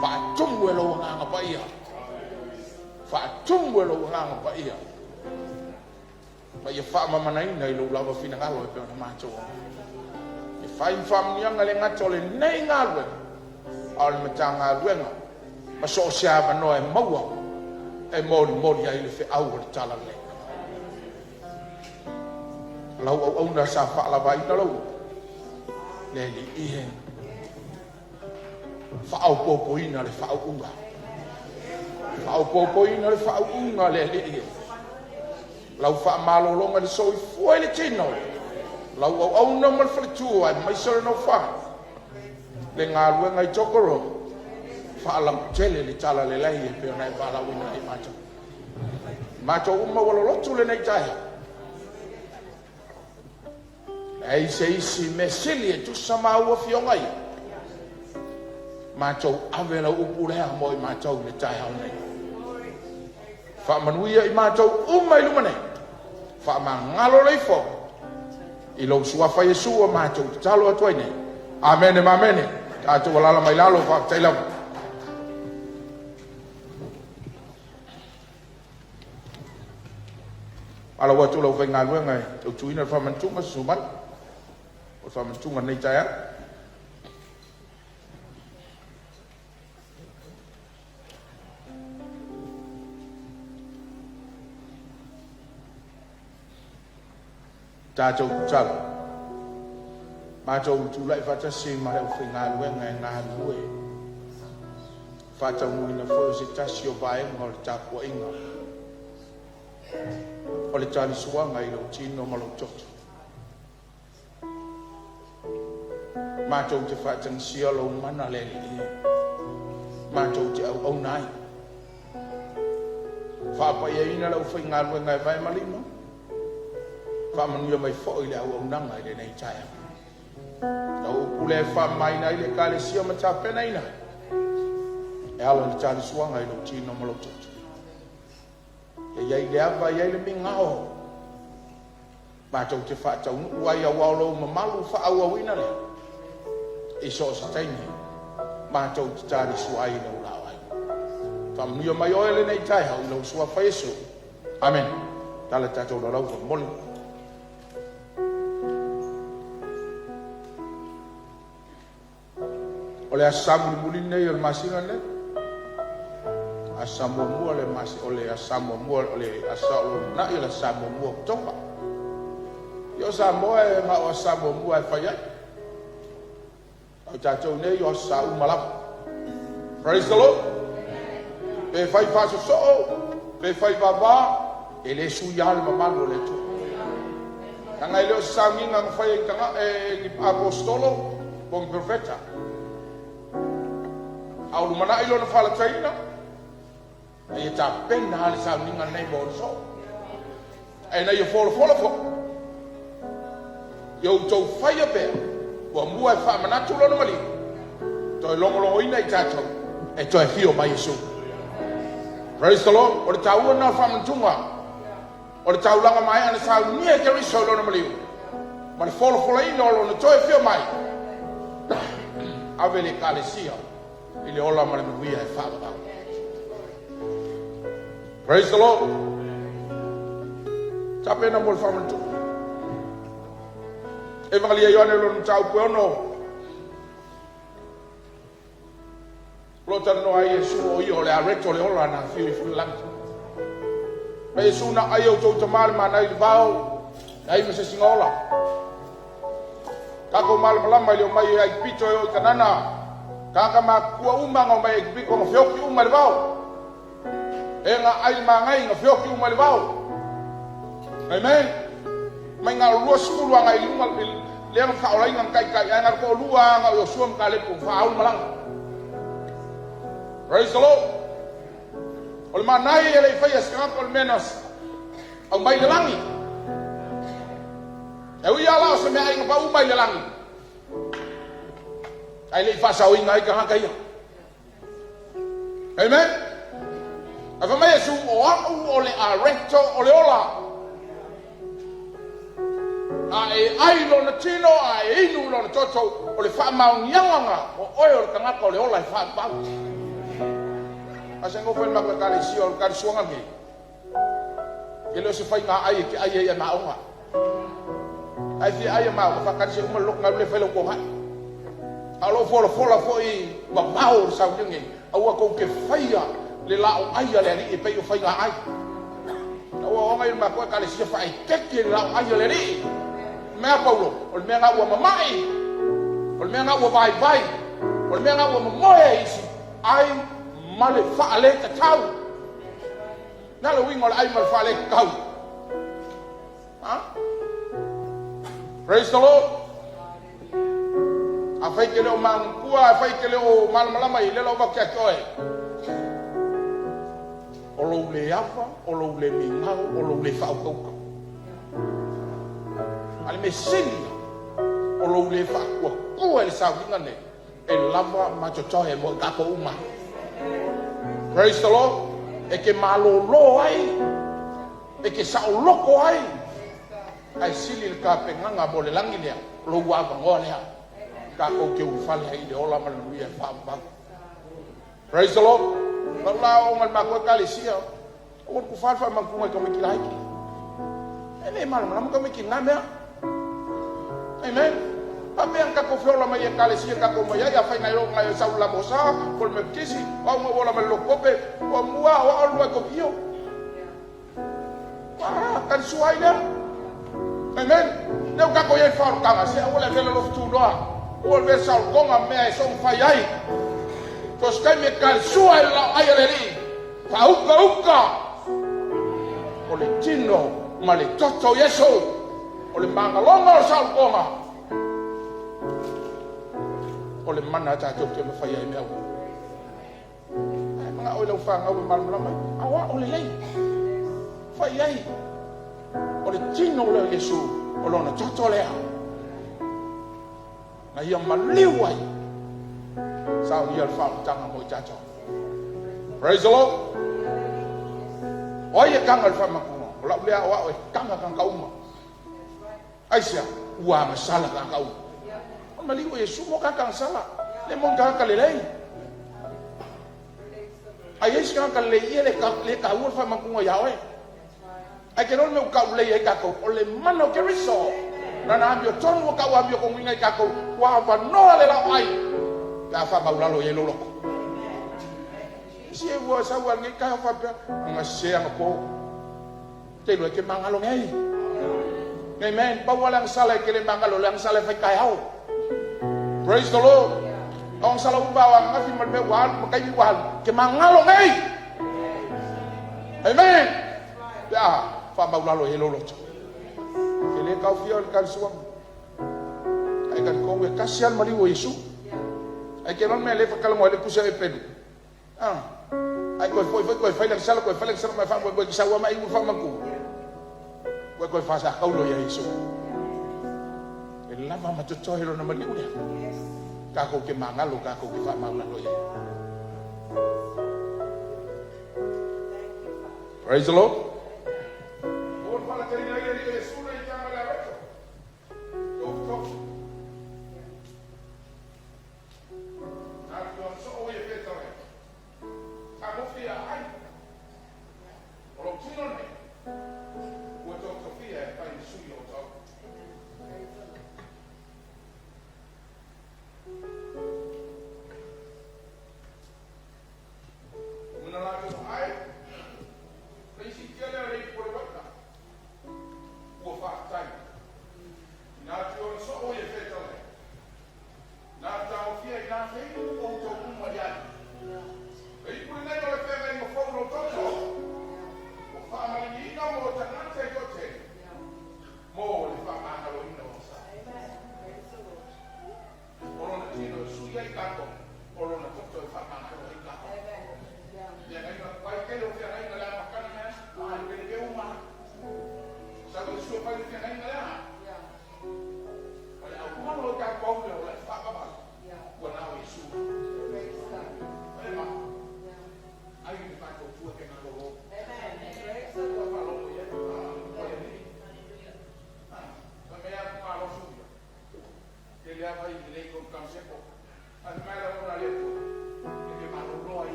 Faatumu e lou agaga paia, faatumu e lou agaga paia, ma ia faamamanaina i lou lava finagalo e pei ona matou e fai ma faamanuiaga le gata o lenei galuega, a o le Matagaluega ma so o se avanoa e maua e molimoli ai le feau o le talalelei. Lau auauna sa faalavaina lau le alii e faaopoopoina le faauuga, faaopoopoina le faauuga le alii e lau faamalologa i le soifua i le tino, lau auauna ma le faletua aemaise o le nofoaga le galuega i Tokoro, faalautele le talalelei e pei ona e valaauina ai matou. Matou uma ua lolotu lenei taeao, leai se isi mea sili e tusa ma au afioga ia. Matou ave lau upu lea mo i matou i le taeao nei. Faamanuia i matou uma i luma nei. Faamagalo le ifo i lou suafa Iesu o matou tatalo atu ai nei. Amene ma amene. Tatou alala mai lalo, faafetai lava. Alau atu lau faigaluega e tautuina le faamanatuga, susu mai. O le faamanatuga lenei taeao. Tatou tatalo. Matou tulai faatasi ma le aufaigaluega e galulue faataunuuina foi o se tasi o vaega o le tapuaiga o le talisuaga i lou tino ma lou toto. Matou te faatagisia lou mana le Alii e matou te auauna ai. Faapaiaina le aufaigaluega e vae ma lima, faamanuia mai foi le auaunaga i lenei taeao. Lau upu lea e faamamaina ai le ekalesia ma tapenaina e ala i le talisuaga i lou tino ma lou toto. Ia i ai le ava, ia i ai le migao, matou te faataunuu ai aua o lou mamalu faaauauina lea i so o se taimi matou te talisua ai i lou laoai. Faamanuia mai oe lenei taeao i lou suafa Iesu. Amene. Tala tatou laulau faamolemole. O le aso Sa mulimuli lenei o le masina lenei. Aso Sa muamua le masi, o le aso Sa muamua, o le aso Sa o lo o lumanai, o le aso Sa muamua o Oketopa. Ia o Samoa e na o aso Sa muamua e fai ai. A o tatou nei o aso Sa uma lava. Praise the Lord. Pe fai faasosoo, pe fai vava, e le sui lava le mamalu o le Atua. Leaga e le o se sauniga na faia e ni aposetolo po o ni profeta. A o lumanai lona falataina, a ia tapena lava le sauniga lenei mo ona soo. Ae ina ia folafola foi, ia outou faia pea, muamua e faamanatu lona maliu, toe logologoina i tatou e toe afio mai Iesu. Praise the Lord. O le taua lena o le faamanatuga o le taulaga maea na saunia e Keriso i lona maliu ma le folafolaina o lona toe afio mai, ave le ekalesia i le ola ma le manuia e faavavau. Praise the Lord. Tapena mo le faamanatuga. Evangelia Ioane lona mataupu e 6. O lo o talanoa ai Iesu o ia o le areto o le ola na afio ifo i le lagi. Ma Iesu na ai outou tama le mana i le vao, leai ma se isi na ola. Tatou malamalama i le omai e Aikupito e o i Kanana, tagata matutua uma na omai i Aikupito na feoti uma i le vao. E na ai le magai na feoti uma i le vao. Amen. Mai na o 20 agai i luga lea na faaolaina na taitai ae na o le toalua lava na o Iosua ma Kalepu na faaau le malaga. Praise the Lord. O le manai e le i faia se tagata o le mea na aumai i le lagi. E ui lava la o se meaai na pau mai i le lagi, ae le i faasaoina ai tagata ia. Amen. Ae fai mai Iesu, o au o le areto o le ola. A e ai lona tino, a e inu lona toto, o le faamaoniaga na o oe o le tagata o le ola e faavavau. A se nofo i le matou ekalesia o le kalisuaga lenei, e le o se faiga ai e te ai ai e maoga. Ae fia ai e maoga, faakalisia uma le loto galu le fai lau togai. A o lou folafola foi vavao o le sauniga nei, aua tou te faia le laoai a le Alii e pei o faiga ai. Aua o aga ia o le matou ekalesia faaeteete le laoai a le Alii. O le mea a Paulo, o le mea na ua mama'i, o le mea na ua vaivai, o le mea na ua momoe ai isi ai ma le faaletatau. Na le uiga o le ai ma le faaletatau. Ha? Praise the Lord. Afai e te le o magutua, afai e te le o malamalama i le lau avatu ia te oe. O lou le ava, o lou le migao, o lou le faautautau. A le mea sili ia, o lou le faatuatua i le sauniga lenei, e lava ma totoe mo i tatou uma. Praise the Lord. E te malolo ai, e te saoloto ai, ae sili le tapenaga mo le lagi lea, o lou avanoa lea. Tatou te ulufale ai i le ola ma le manuia e faavavau. Praise the Lord. Lau la aoaoga i le matou ekalesia, aua le tufa le faamautuga i tamaiti laiti. E le malamalama tamaiti i lena mea. Amen. Faapea na tatou feola mai i ekalesia tatou omai ai, afai na e na e sau i le Lamosa, po o le Metotisi, o au na ou ola mai le Lotu Ope, o mua o au lua e tofio. Ah, talisua ai lea. Amen. Lea ua tatou i ai i le faaolataga, se aua le avea le alofa tunoa. Aua le avea le saolotoga mea e soona ai. So se taimi e talisua ai le laoai a le Alii, faaukauka o le tino ma le toto o Iesu, o le magaloga o le saolotoga, o le mana tatou te mafai ai mea uma. Ae manao i lau fanau e malamalama ai, aoao lelei, fai ai o le tino lea o Iesu, o lona toto lea, na ia maliu ai, saunia le faaolataga mo i tatou. Praise the Lord. O ai e taga i le faamatuga? O lau lea aoao e taga tagata uma. Aisea? Ua agasala tagata uma. O le maliu o Iesu mo tagata agasala, le mo ni tagata lelei. A i ai se tagata lelei ia, le taua le faamatuga ia oe. Ae te iloa le mea ua taulelei ai tatou, o le mana o Keriso. Lana amiotonu ua tau amiotonuina ai tatou, ua avanoa le laoai pe a faamaulalo i ai lou loto. Isi e ua sau lava i lenei taeao faapea, aga sese anapo. Te iloa e te magalo nei. Amen. Pau lava le agasala e te le magalo, o le agasala e fai taeao. Praise the Lord. O agasala uma o ananafi ma le mea ua alu ma taimi ua alu, e te magalo nei. Amen. Pe a faamaulalo i ai lou loto. E le taofia o le talisuaga. Ae talitonu e tasi lava le maliu o Iesu. Ae te iloa le mea lea e faatalanoa ai le tusi a Epelu. Ah. Ae toe foi foi toe fai le agasala toe fai le agasala ma e faamoemoe e te sau lava ma e iu le faamautu. Ua toe faasakaulo ia Iesu. E lava ma totoe lona maliu lea. Tatou te magalo, tatou te faamaulalo i ai. Praise the Lord. O lou tino lenei, ua tofitofia e fai ma sui o outou.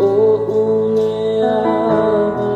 O ule ama.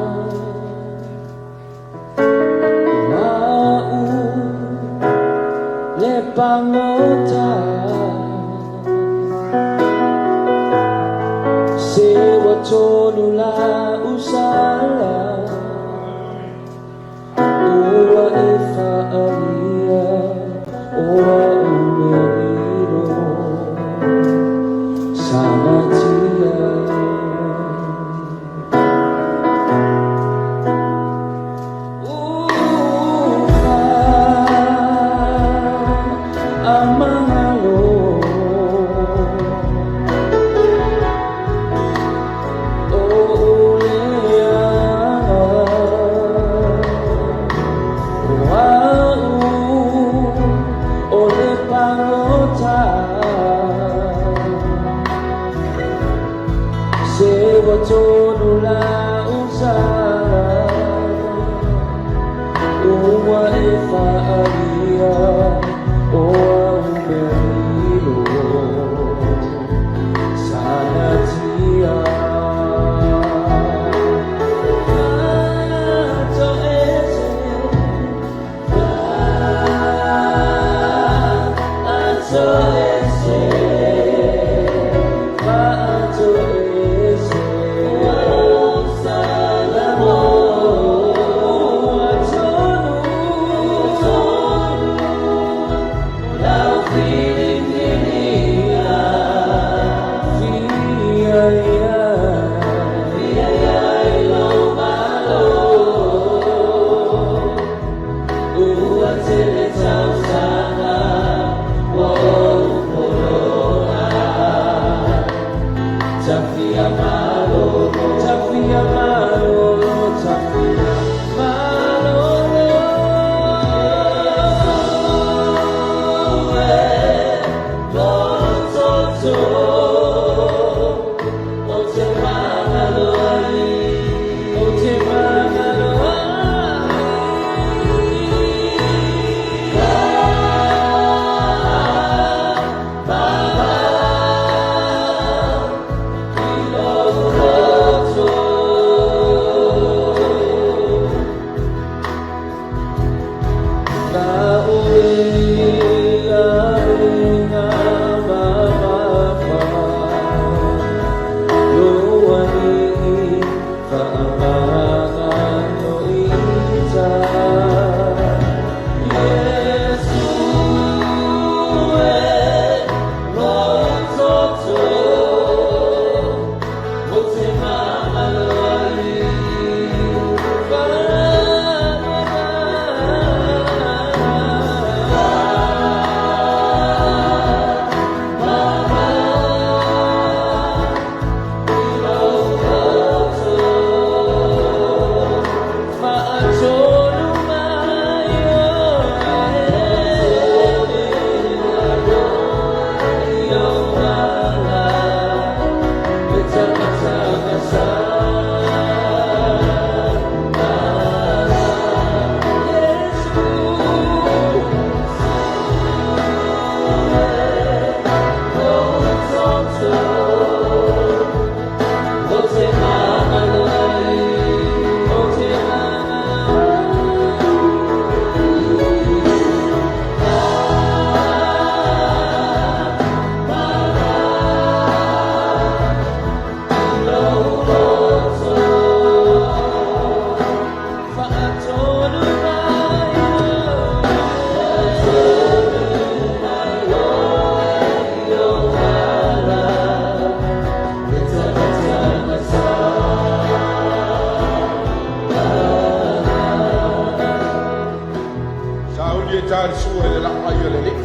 ta le sua i le laaai a le Alii.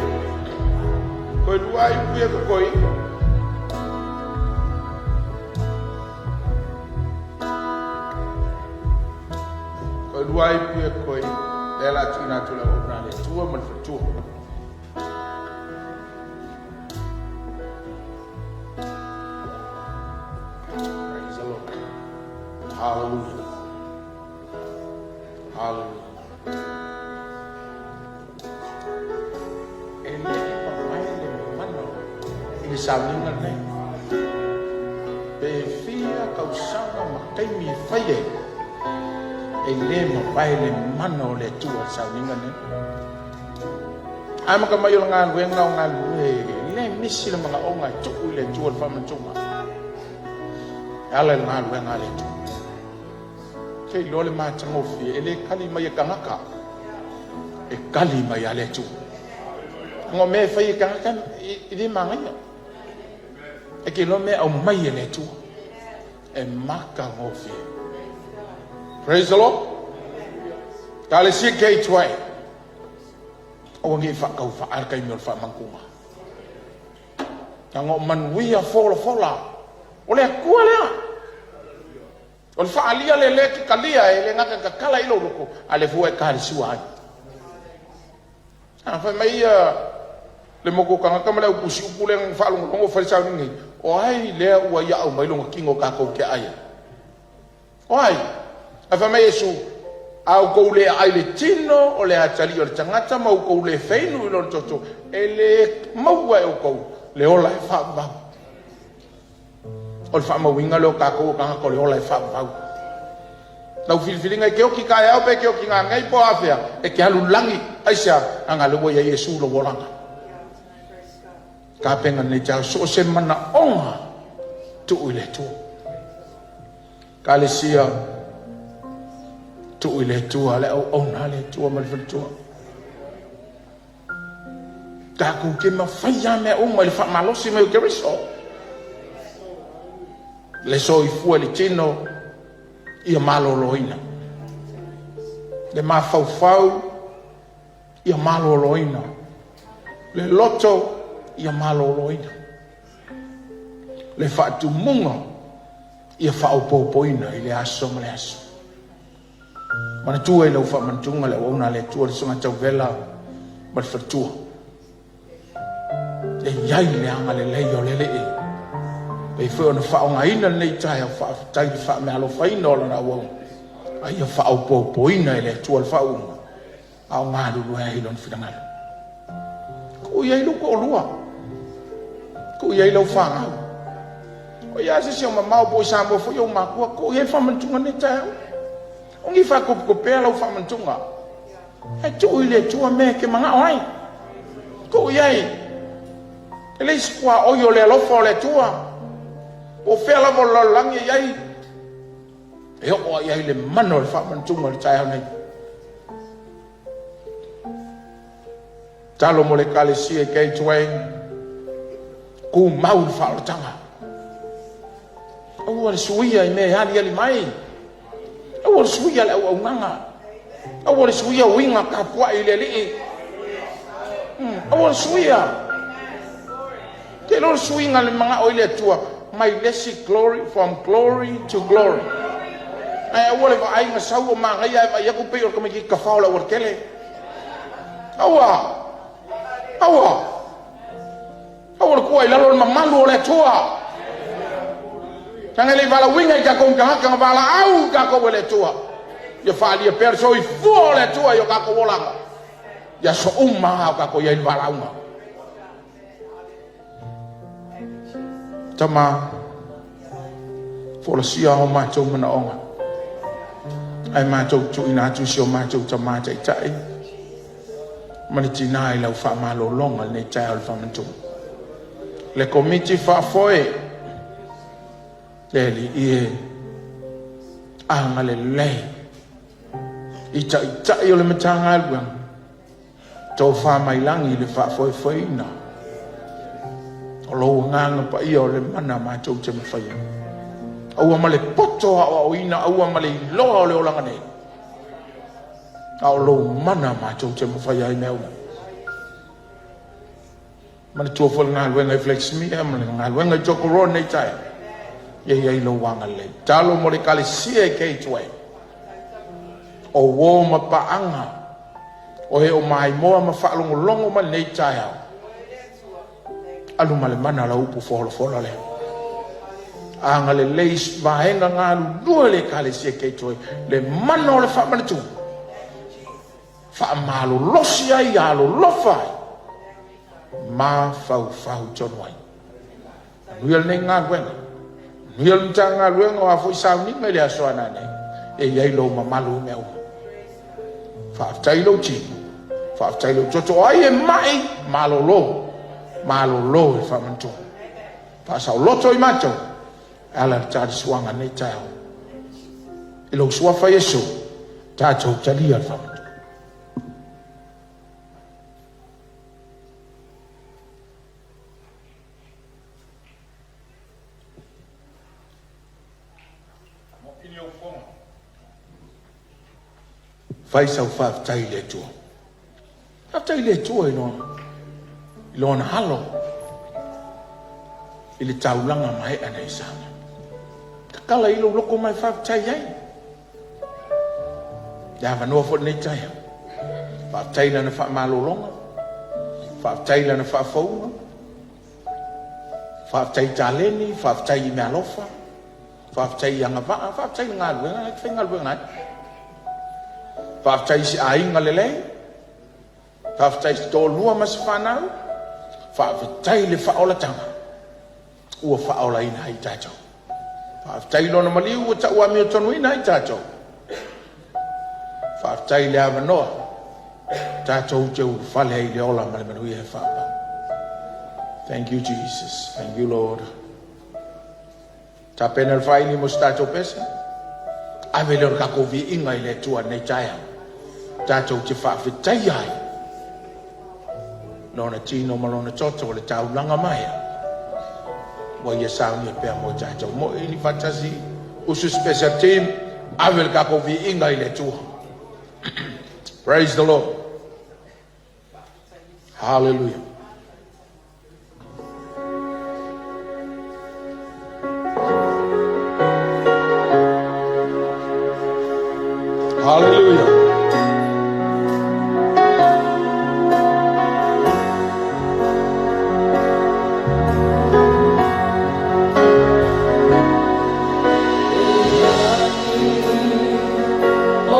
Toe lua ai upu ia totoe. Toe lua ai upu ia totoe. Lea la tuuina atu le auauna a le Atua ma le faletua. Praise the Lord. Hallelujah. Hallelujah. E le i mavae le mana i le sauniga lenei. Pe fia tausaga ma taimi e fai ai, e le mavae le mana o le Atua i le sauniga lenei. Amata mai o le galuega o galulue, e le misi le manaoga e tuu i le Atua le faamanatuga e ala i le galuega a le Atua. Te iloa le matagofie, e le kali mai e tagata, e kali mai a le Atua. Ona o mea e fai e tagata e le manaia. E te iloa mea aumai e le Atua. E matagofie. Praise the Lord. Ekalesia Gateway. Aua ne i faatauvaa le taimi o le faamanatuga. Leaga o manuia folafola o le Atua lea. O le faaalia lea lea e te talia e le gata e tatala i lou loto, a o lea foi ua e talisua ai. A fai mai ia le motu o tagata ma le au tusi upu lea na faalogologo o fai le sauniga nei, o ai lea ua ia aumai lona tino tatou te aai ai? O ai? Ae fai mai Iesu, A outou le aai i le tino o le atalii o le tagata ma outou le feinu i lona toto, e le maua e outou le ola e faavavau. O le faamauina lea o tatou o tagata o le ola e faavavau. Lau filifiliga e te oti taeao pe e te oti nanei po o afea, e te alu i le lagi. Aisea? Leaga o lea ua i ai Iesu lou olaga. Tapena lenei taeao, so o se manaoga tuu i le Atua. Ekalesia, tuu i le Atua le auauna a le Atua ma le faletua. Tatou te mafai lava mea uma i le faamalosi mai o Keriso. Le soifua i le tino ia maloloina. Le mafaufau ia maloloina. Le loto ia maloloina. Le faatumuga ia faaopoopoina i le aso ma le aso. Manatua i lau faamanatuga le auauna a le Atua le Susuga Tauvela ma le faletua. E i ai le agalelei o le Alii. Pei foi ona faaaogaina lenei taeao faafetai i le faameaalofaina o lana auauna, a ia faaopoopoina e le Atua le faauuga a o galulue ai i lona finagalo. Tuu i ai lou toalua, tuu i ai lau fanau. O ia se isi o mamao po i Samoa foi ou matua, tuu i ai le faamanatuga lenei taeao. O ni faatopetopea lau faamanatuga. Ae tuu i le Atua mea e te manao ai. Tuu i ai. E leai se tuaoi o le alofa o le Atua. Po o fea lava o le lalolagi e i ai, e oo ai ai le mana o le faamanatuga i le taeao nei. Talo mo le Ekalesia i Gateway, tumau le faaolataga. Aua le suia i mea e aliali mai. Aua le suia le auaunaga. Aua le suia uiga tapuai i le Alii. Aua le suia. Te iloa le suiga le manao i le Atua mai le isi glory, from glory to glory. Ae aua le vaai na sau o manaia ae vaai atu pei o le tamaitiiti tafao o le aualatele. Aua! Aua! Aua le tua i lalo le mamalu o le Atua. Leaga e le i valaauina i tatou ni tagata na valaau i tatou e le Atua. Ia faaalia pea le soifua o le Atua i o tatou olaga i aso uma a o tatou i ai i le valaauga. Tama, folasia o matou manaoga, ae matou tuuina atu si o matou tama taitai ma le tinā i lau faamalologa lenei taeao i le faamanatuga. Le komiti faafoe, le Alii e, agalelei i taitai o le Matagaluega, Tofa mai lagi i le faafoefoeina o lou agaga paia o le mana matou te mafaia. Aua ma le poto aoaoina, aua ma le iloa o le olaga nei. A o lou mana matou te mafaia ai mea uma. Manatua foi le galuega i Flaxmere ma le galuega i Tokoroa nei taeao. Ia i ai lou agalelei. Tatalo mo le Ekalesia i Gateway, o uo ma paaga, o e o maimoa ma faalogologo mai i lenei taeao, alu ma le mana lau upu folafola lea. Agalelei i vaega galulue o le Ekalesia Gateway, le mana o le faamanatuga, faamalolosi ai, alolofa ai, mafaufau tonu ai. Manuia lenei galuega, manuia le Matagaluega o a foi sauniga i le aso a nanei, e i ai lou mamalu i mea uma. Faafetai i lou tino, faafetai i lou toto, o ai e mai, malolo, malolo i le faamanatuga. Faasaoloto i matou, e ala i le taliasuaga i lenei taeao. I lou suafa Iesu, tatou talia le faamanatuga. Fai sau faafetai i le Atua. Faafetai i le Atua i lona alo i le taulaga maea nei Samoa. Tatala i lou loko mai faafetai ai. Le avanoa foi lenei taeao. Faafetai i lana faamalologa. Faafetai i lana faafouga. Faafetai i taleni, faafetai i mealofa, faafetai i agavaa, faafetai i le galuega na e te faigaluega ai. Faafetai i se aiga lelei, faafetai i se toalua ma se fanau, faafetai i le faaolataga ua faaolaina ai tatou. Faafetai i lona maliu ua tauamiotonuina ai tatou. Faafetai i le avanoa tatou te ulufale ai i le ola ma le manuia e faapau. Thank you, Jesus. Thank you, Lord. Tapena le faaili mo se tatou pese. Ave lea o le tatou viiga i le Atua nei taeao. Tatou te faafetaia ai lona tino ma lona toto o le taulaga maea. Ua ia saunia pea mo tatou. Mo ili faatasi usu special team. Ave le tatou viiga i le Atua. Praise the Lord. Hallelujah. Hallelujah. O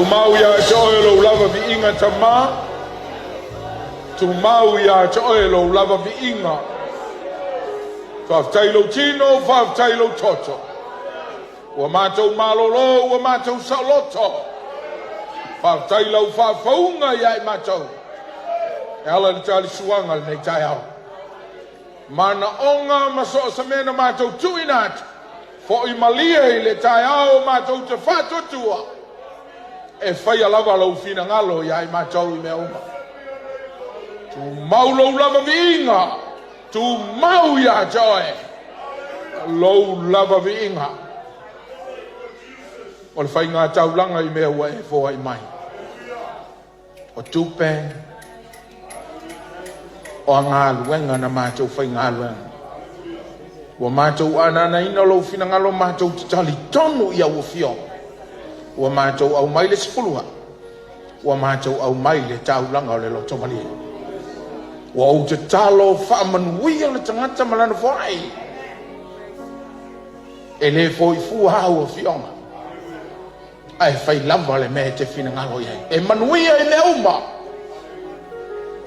Tumau ia te oe lou lava viiga Tama, tumau ia te oe lou lava viiga. Faafetai lou tino, faafetai lou toto. Ua matou malolo, ua matou saoloto. Faafetai lau faafauga ia i matou. E ala i le talisuaga i lenei taeao. Manaoga ma so o se mea na matou tuuina atu, foi malie i le taeao matou te faatuatua e faia lava lou finagalo ia i matou i mea uma. Tumau lou lava viiga, tumau ia te oe lou lava viiga. O le faiga taulaga i mea ua e foai mai. O tupe, o a galuega na matou faigaluega. Ua matou ananaina lou finagalo matou te talitonu i au afioga. Ua matou aumai le sefuluha, ua matou aumai le taulaga o le loto malie. Ua ou tatalo faamanuia le tagata ma lana foai. E le foi fua au afioga, ae fai lava le mea e te finagalo i ai. E manuia i mea uma.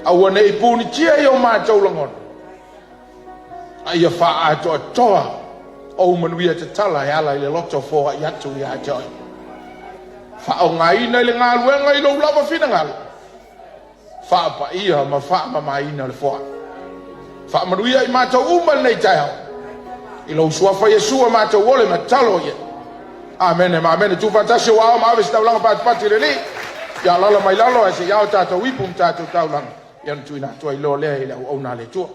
Aua ne i punitia i o matou lagona, a ia faaatoatoa ou manuia tatala e ala i le loto foai atu ia te oe. Faaaogaina i le galuega i lou lava finagalo, faapaia ma faamamaina le foai. Faamanuia i matou uma lenei taeao. I lou suafa Iesu a matou ole ma tatalo i ai. Amene ma amene. Tuufaatasi o ao ma ave se taulaga patipati i le Alii. Ia alaala mai lalo ae se i ao tatou ipu ma tatou taulaga. Ia ona tuuina atu ai loa lea i le auauna a le Atua.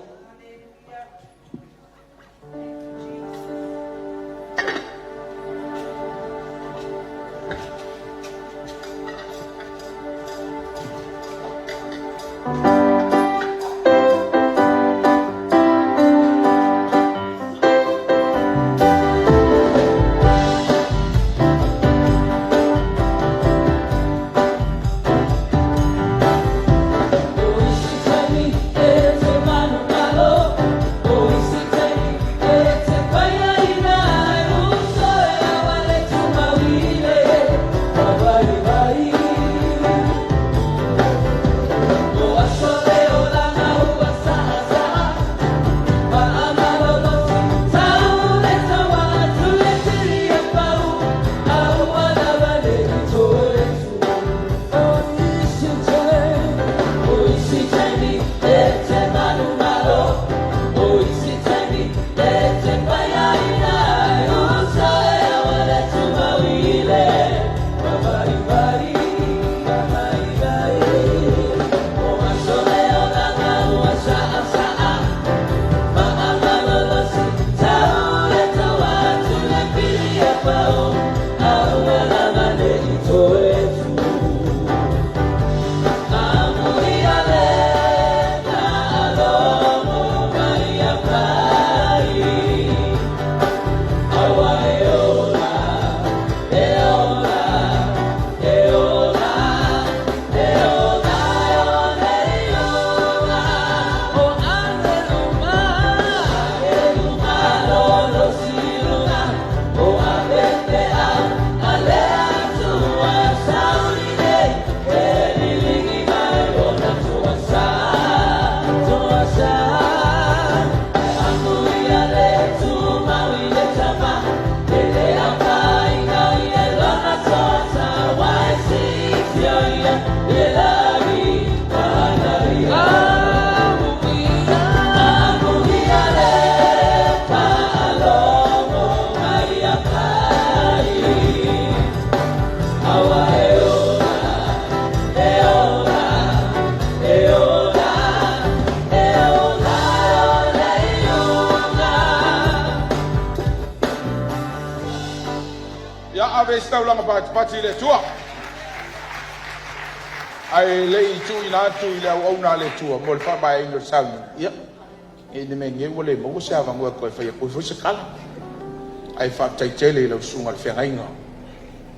Ia ave se taulaga patipati i le Atua. Ae le i tuuina atu i le auauna a le Atua mo le faamaeaina o le saunoaga, ia, ne i meaane ua le maua se avanoa e toe fai atu ai foi se tala. Ae faafetai tele i lau susuga i le feagaiga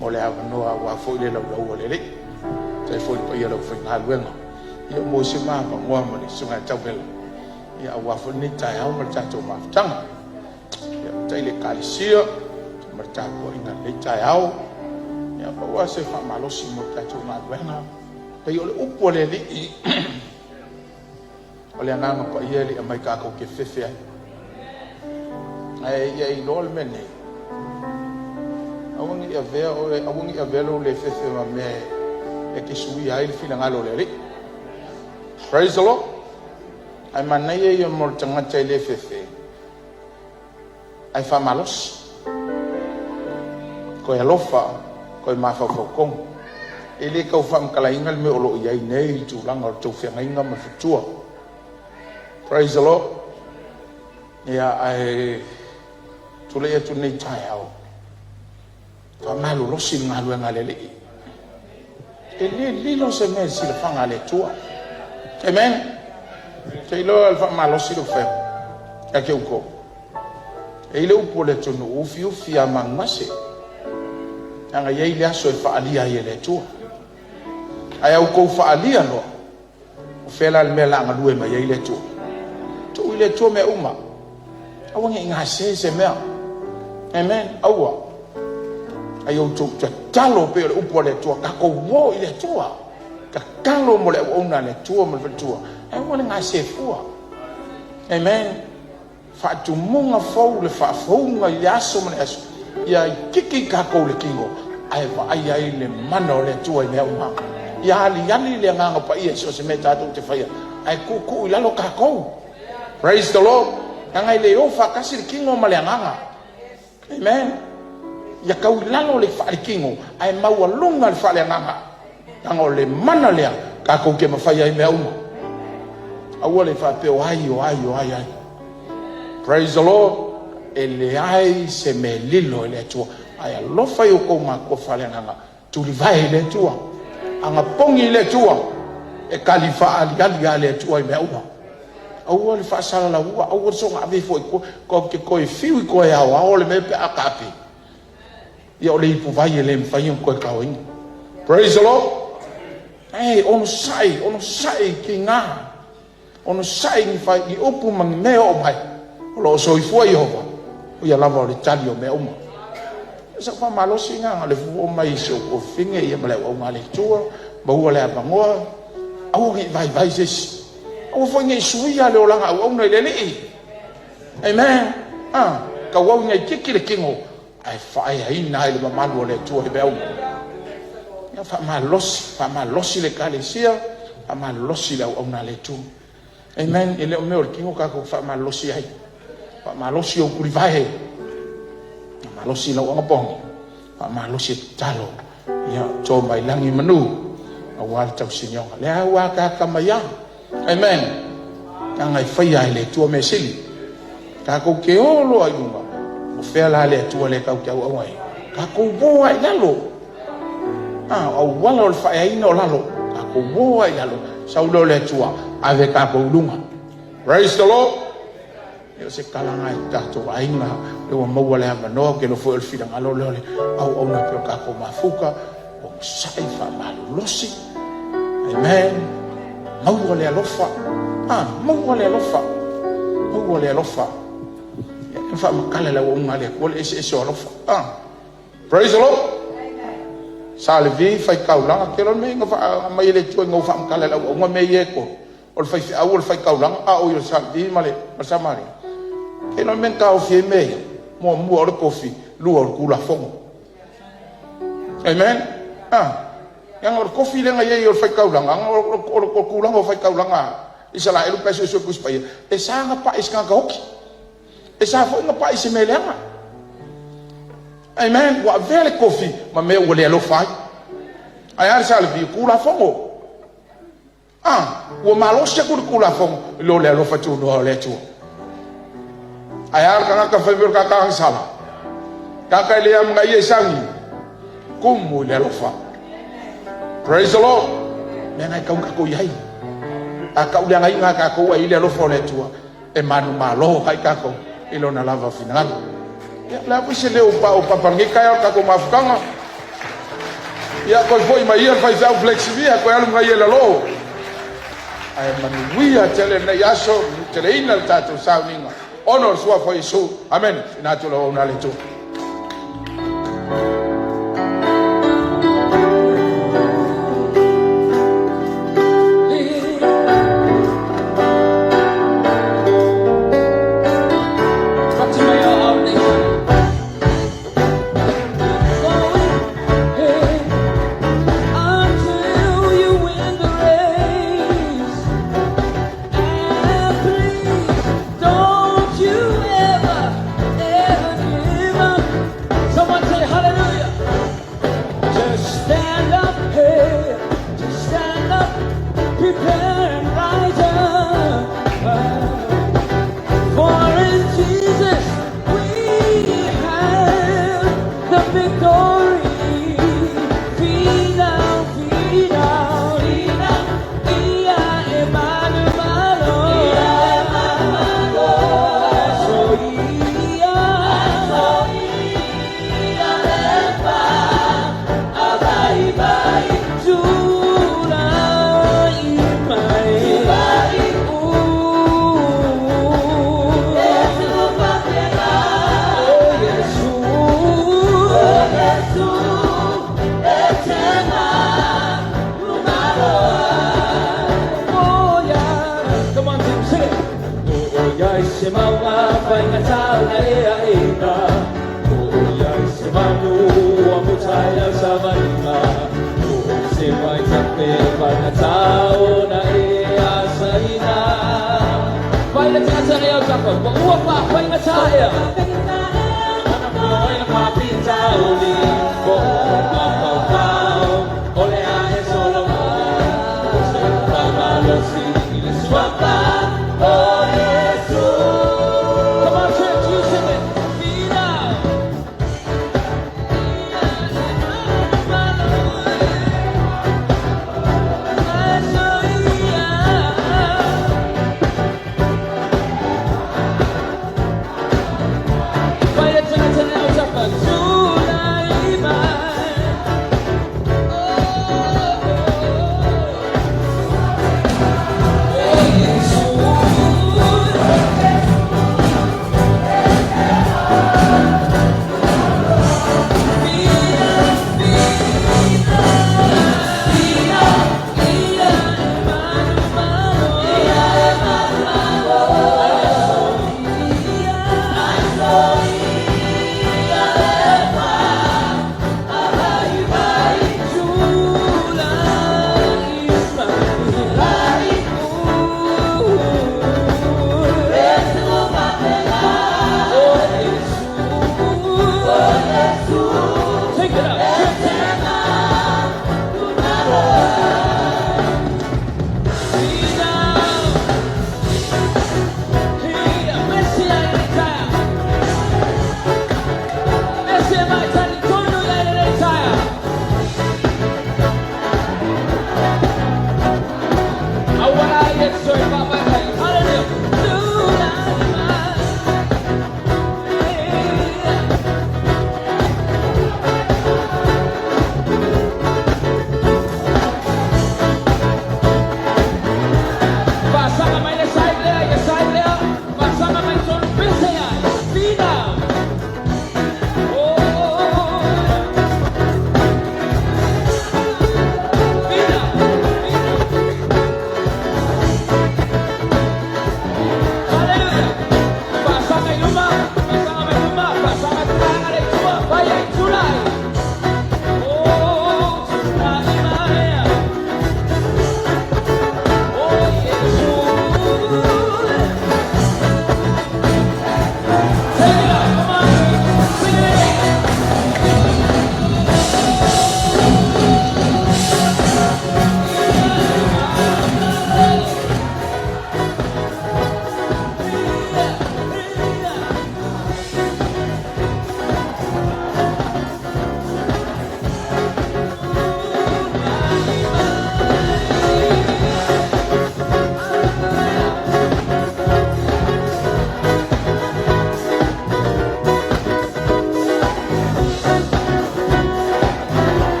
mo le avanoa aua foi le laulau a le Alii. Faafetai foi i le paia o le aufaigaluega ia ua maua se ma avanoa ma le susuga ia Tauvela ia aua foi lenei taeao ma le tatou mafutaga. Ia, faafetai i le Ekalesia ma le tapuaiga i lenei taeao. Ia, pau lava se faamalosi mo le tatou galuega, pei o le upu a le Alii, o le Agaga Paia e le i aumai tatou te fefe ai. Ae ia iloa le mea nei, aua ne i avea oe, aua ne i avea lou le fefe ma mea e te suia ai le finagalo o le Alii. Praise the Lord. Ae manaia ia mo le tagata e le fefe, ae faamalosi, toe alofa, toe mafaufau tonu. E le tau faamatalaina le mea o lo o i ai nei i le tulaga o le tou feagaiga ma le faletua. Praise the Lord. Ia, ae tulai atu nei taeao, faamalolosi le galuega a le Alii. E le lilo se mea i le silafaga a le Atua. Amen. Se iloa le faamalosi le fai ia te outou. E i le upu o le atunuu, ufiufi a manumase. Leaga e i ai le aso e faaalia ai e le Atua. Ae a outou faaalia loa, o fea la le mea o le a galue mai ai le Atua? Tuu i le Atua mea uma. Aua ne i gase se mea. Amen. Aua. Ai outou tatalo pei o le upu a le Atua, tatou o i le Atua. Tatalo mo le auauna a le Atua ma le faletua. Aua le gase fua. Amen. Faatumuga fou le faafouga i le aso ma le aso, ia itiiti i tatou le tino, ae vaai ai le mana o le Atua i mea uma. Ia aliali le Agaga Paia i so o se mea tatou te faia, ae tuutuu i lalo tatou. Praise the Lord. Leaga e le o faatasi le tino ma le agaga. Amen. Ia tau i lalo le faaletino, ae maualuga le faaleagaga. Leaga o le mana lea tatou te mafai ai mea uma. Aua le faapea o ai, o ai, o ai, ai. Praise the Lord. E leai se mea lilo i le Atua. Ae alofa i outou matua faaleagaga. Tulivae i le Atua. Agapogi i le Atua. E kali faaaliali lava le Atua i mea uma. Aua le faasalalaua, aua le soona ave ifo i tua. Tatou te toe fiu i toe aoao le mea pe a taape. Ia o le ipuvai e le mafai ona toe taoina. Praise the Lord. Ei, onosai, onosai tiga. Onosai ni fai ni upu ma ni mea oo mai. O lo o soifua Iehova, o ia lava o le tali o mea uma. O sau faamalosi na, o le fua mai i si ou tuafafine ia ma le auauna a le Atua, maua le avanoa, aua ne i vaivai se isi. Aua foi ne i suia le olaga auauna i le Alii. Amen. Ah, tauau ina itiiti le tino, ae faaeaina ai le mamalu o le Atua i mea uma. Ia faamalosi, faamalosi le Ekalesia, faamalosi le auauna a le Atua. Amen. E le o mea o le tino tatou faamalosi ai. Faamalosi ou tulivae. Faamalosi lau anapogi. Faamalosi e tatalo. Ia to mai lagi manu aua le tausinioga. Lea ua akaaka mai a. Amen. Leaga e faia ai le Atua mea sili. Tatou te o loa i luga. O fea la le Atua lea tatou te auau ai? Tatou o lava i lalo. Ah, o auala o le faaeaina o lalo. Tatou o lava i lalo. Sau lea o le Atua, ave tatou i luga. Praise the Lord. E o se tala lena i tatou aiga, lea ua maua le avanoa, ou te iloa foi o le finagalo lea o le auauna pei o tatou mafuta, onosai faamalolosi. Amen. Maua le alofa. Ah, maua le alofa. Maua le alofa. Ia, e faamatala le auauna a le Atua le eseese o alofa. Ah. Praise the Lord. Sa Levi faitaulaga, te loa le mea ina aumai e le Atua ina ua faamatala le auauna mea ia e tolu. O le faifeau, o le faitaulaga, a o i o le Salevi ma le Samaria. E iloa le mea na taofi ai mea ia. Muamua o le tofi, lua o le Tulafono. Amen. Ah. Leaga o le tofi lea na i ai o le faitaulaga, o le tulaga o faitaulaga Isaraelu pe a suesue Tusi Paia, e sa ona pai i se tagata oti. E sa foi ona pai i se mea leaga. Amen. Ua avea le tofi ma mea ua le alofa ai. Ae a le Salevi? Tulafono. A, ua malosi atu le Tulafono i lo le alofa tunoa o le Atua. Ae a le tagata fai mai o le tagata agasala? Tagata e le amanaia i sauni, tumu i le alofa. Praise the Lord. Mea na e tau tatou i ai. A tauleagaina tatou ai i le alofa o le Atua, e manumalo ai tatou i lona lava finagalo. Ia, o le a foi se leo o papa lenei taeao le tatou mafutaga. Ia, toe foi mai ia le faifeau Flexivia, toe alu mai ia i lalo. Ae manuia tele lenei aso, manuteleina le tatou sauniga, ona o le suafa o Iesu. Amene. Ina atu lau auauna a le Atua. Faigata ona e aʻena, O ia i se manu ua muta ai lau savaliga, O se vaitape faigata ona e asaina. Fai le tagata nei autafa, ma ua faafaigata ea. Ona puaina faafitauli, po o mafaufau, o le a e solomoni, o se faamalosi i le suafa o Iesu. Come on, church, you sing it. Fina.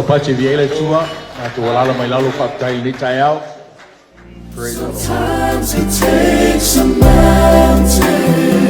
Laupati viiai le Atua, tatou alaala mai lalo faafetai i lenei taeao. Praise the Lord. Sometimes it takes a mountain.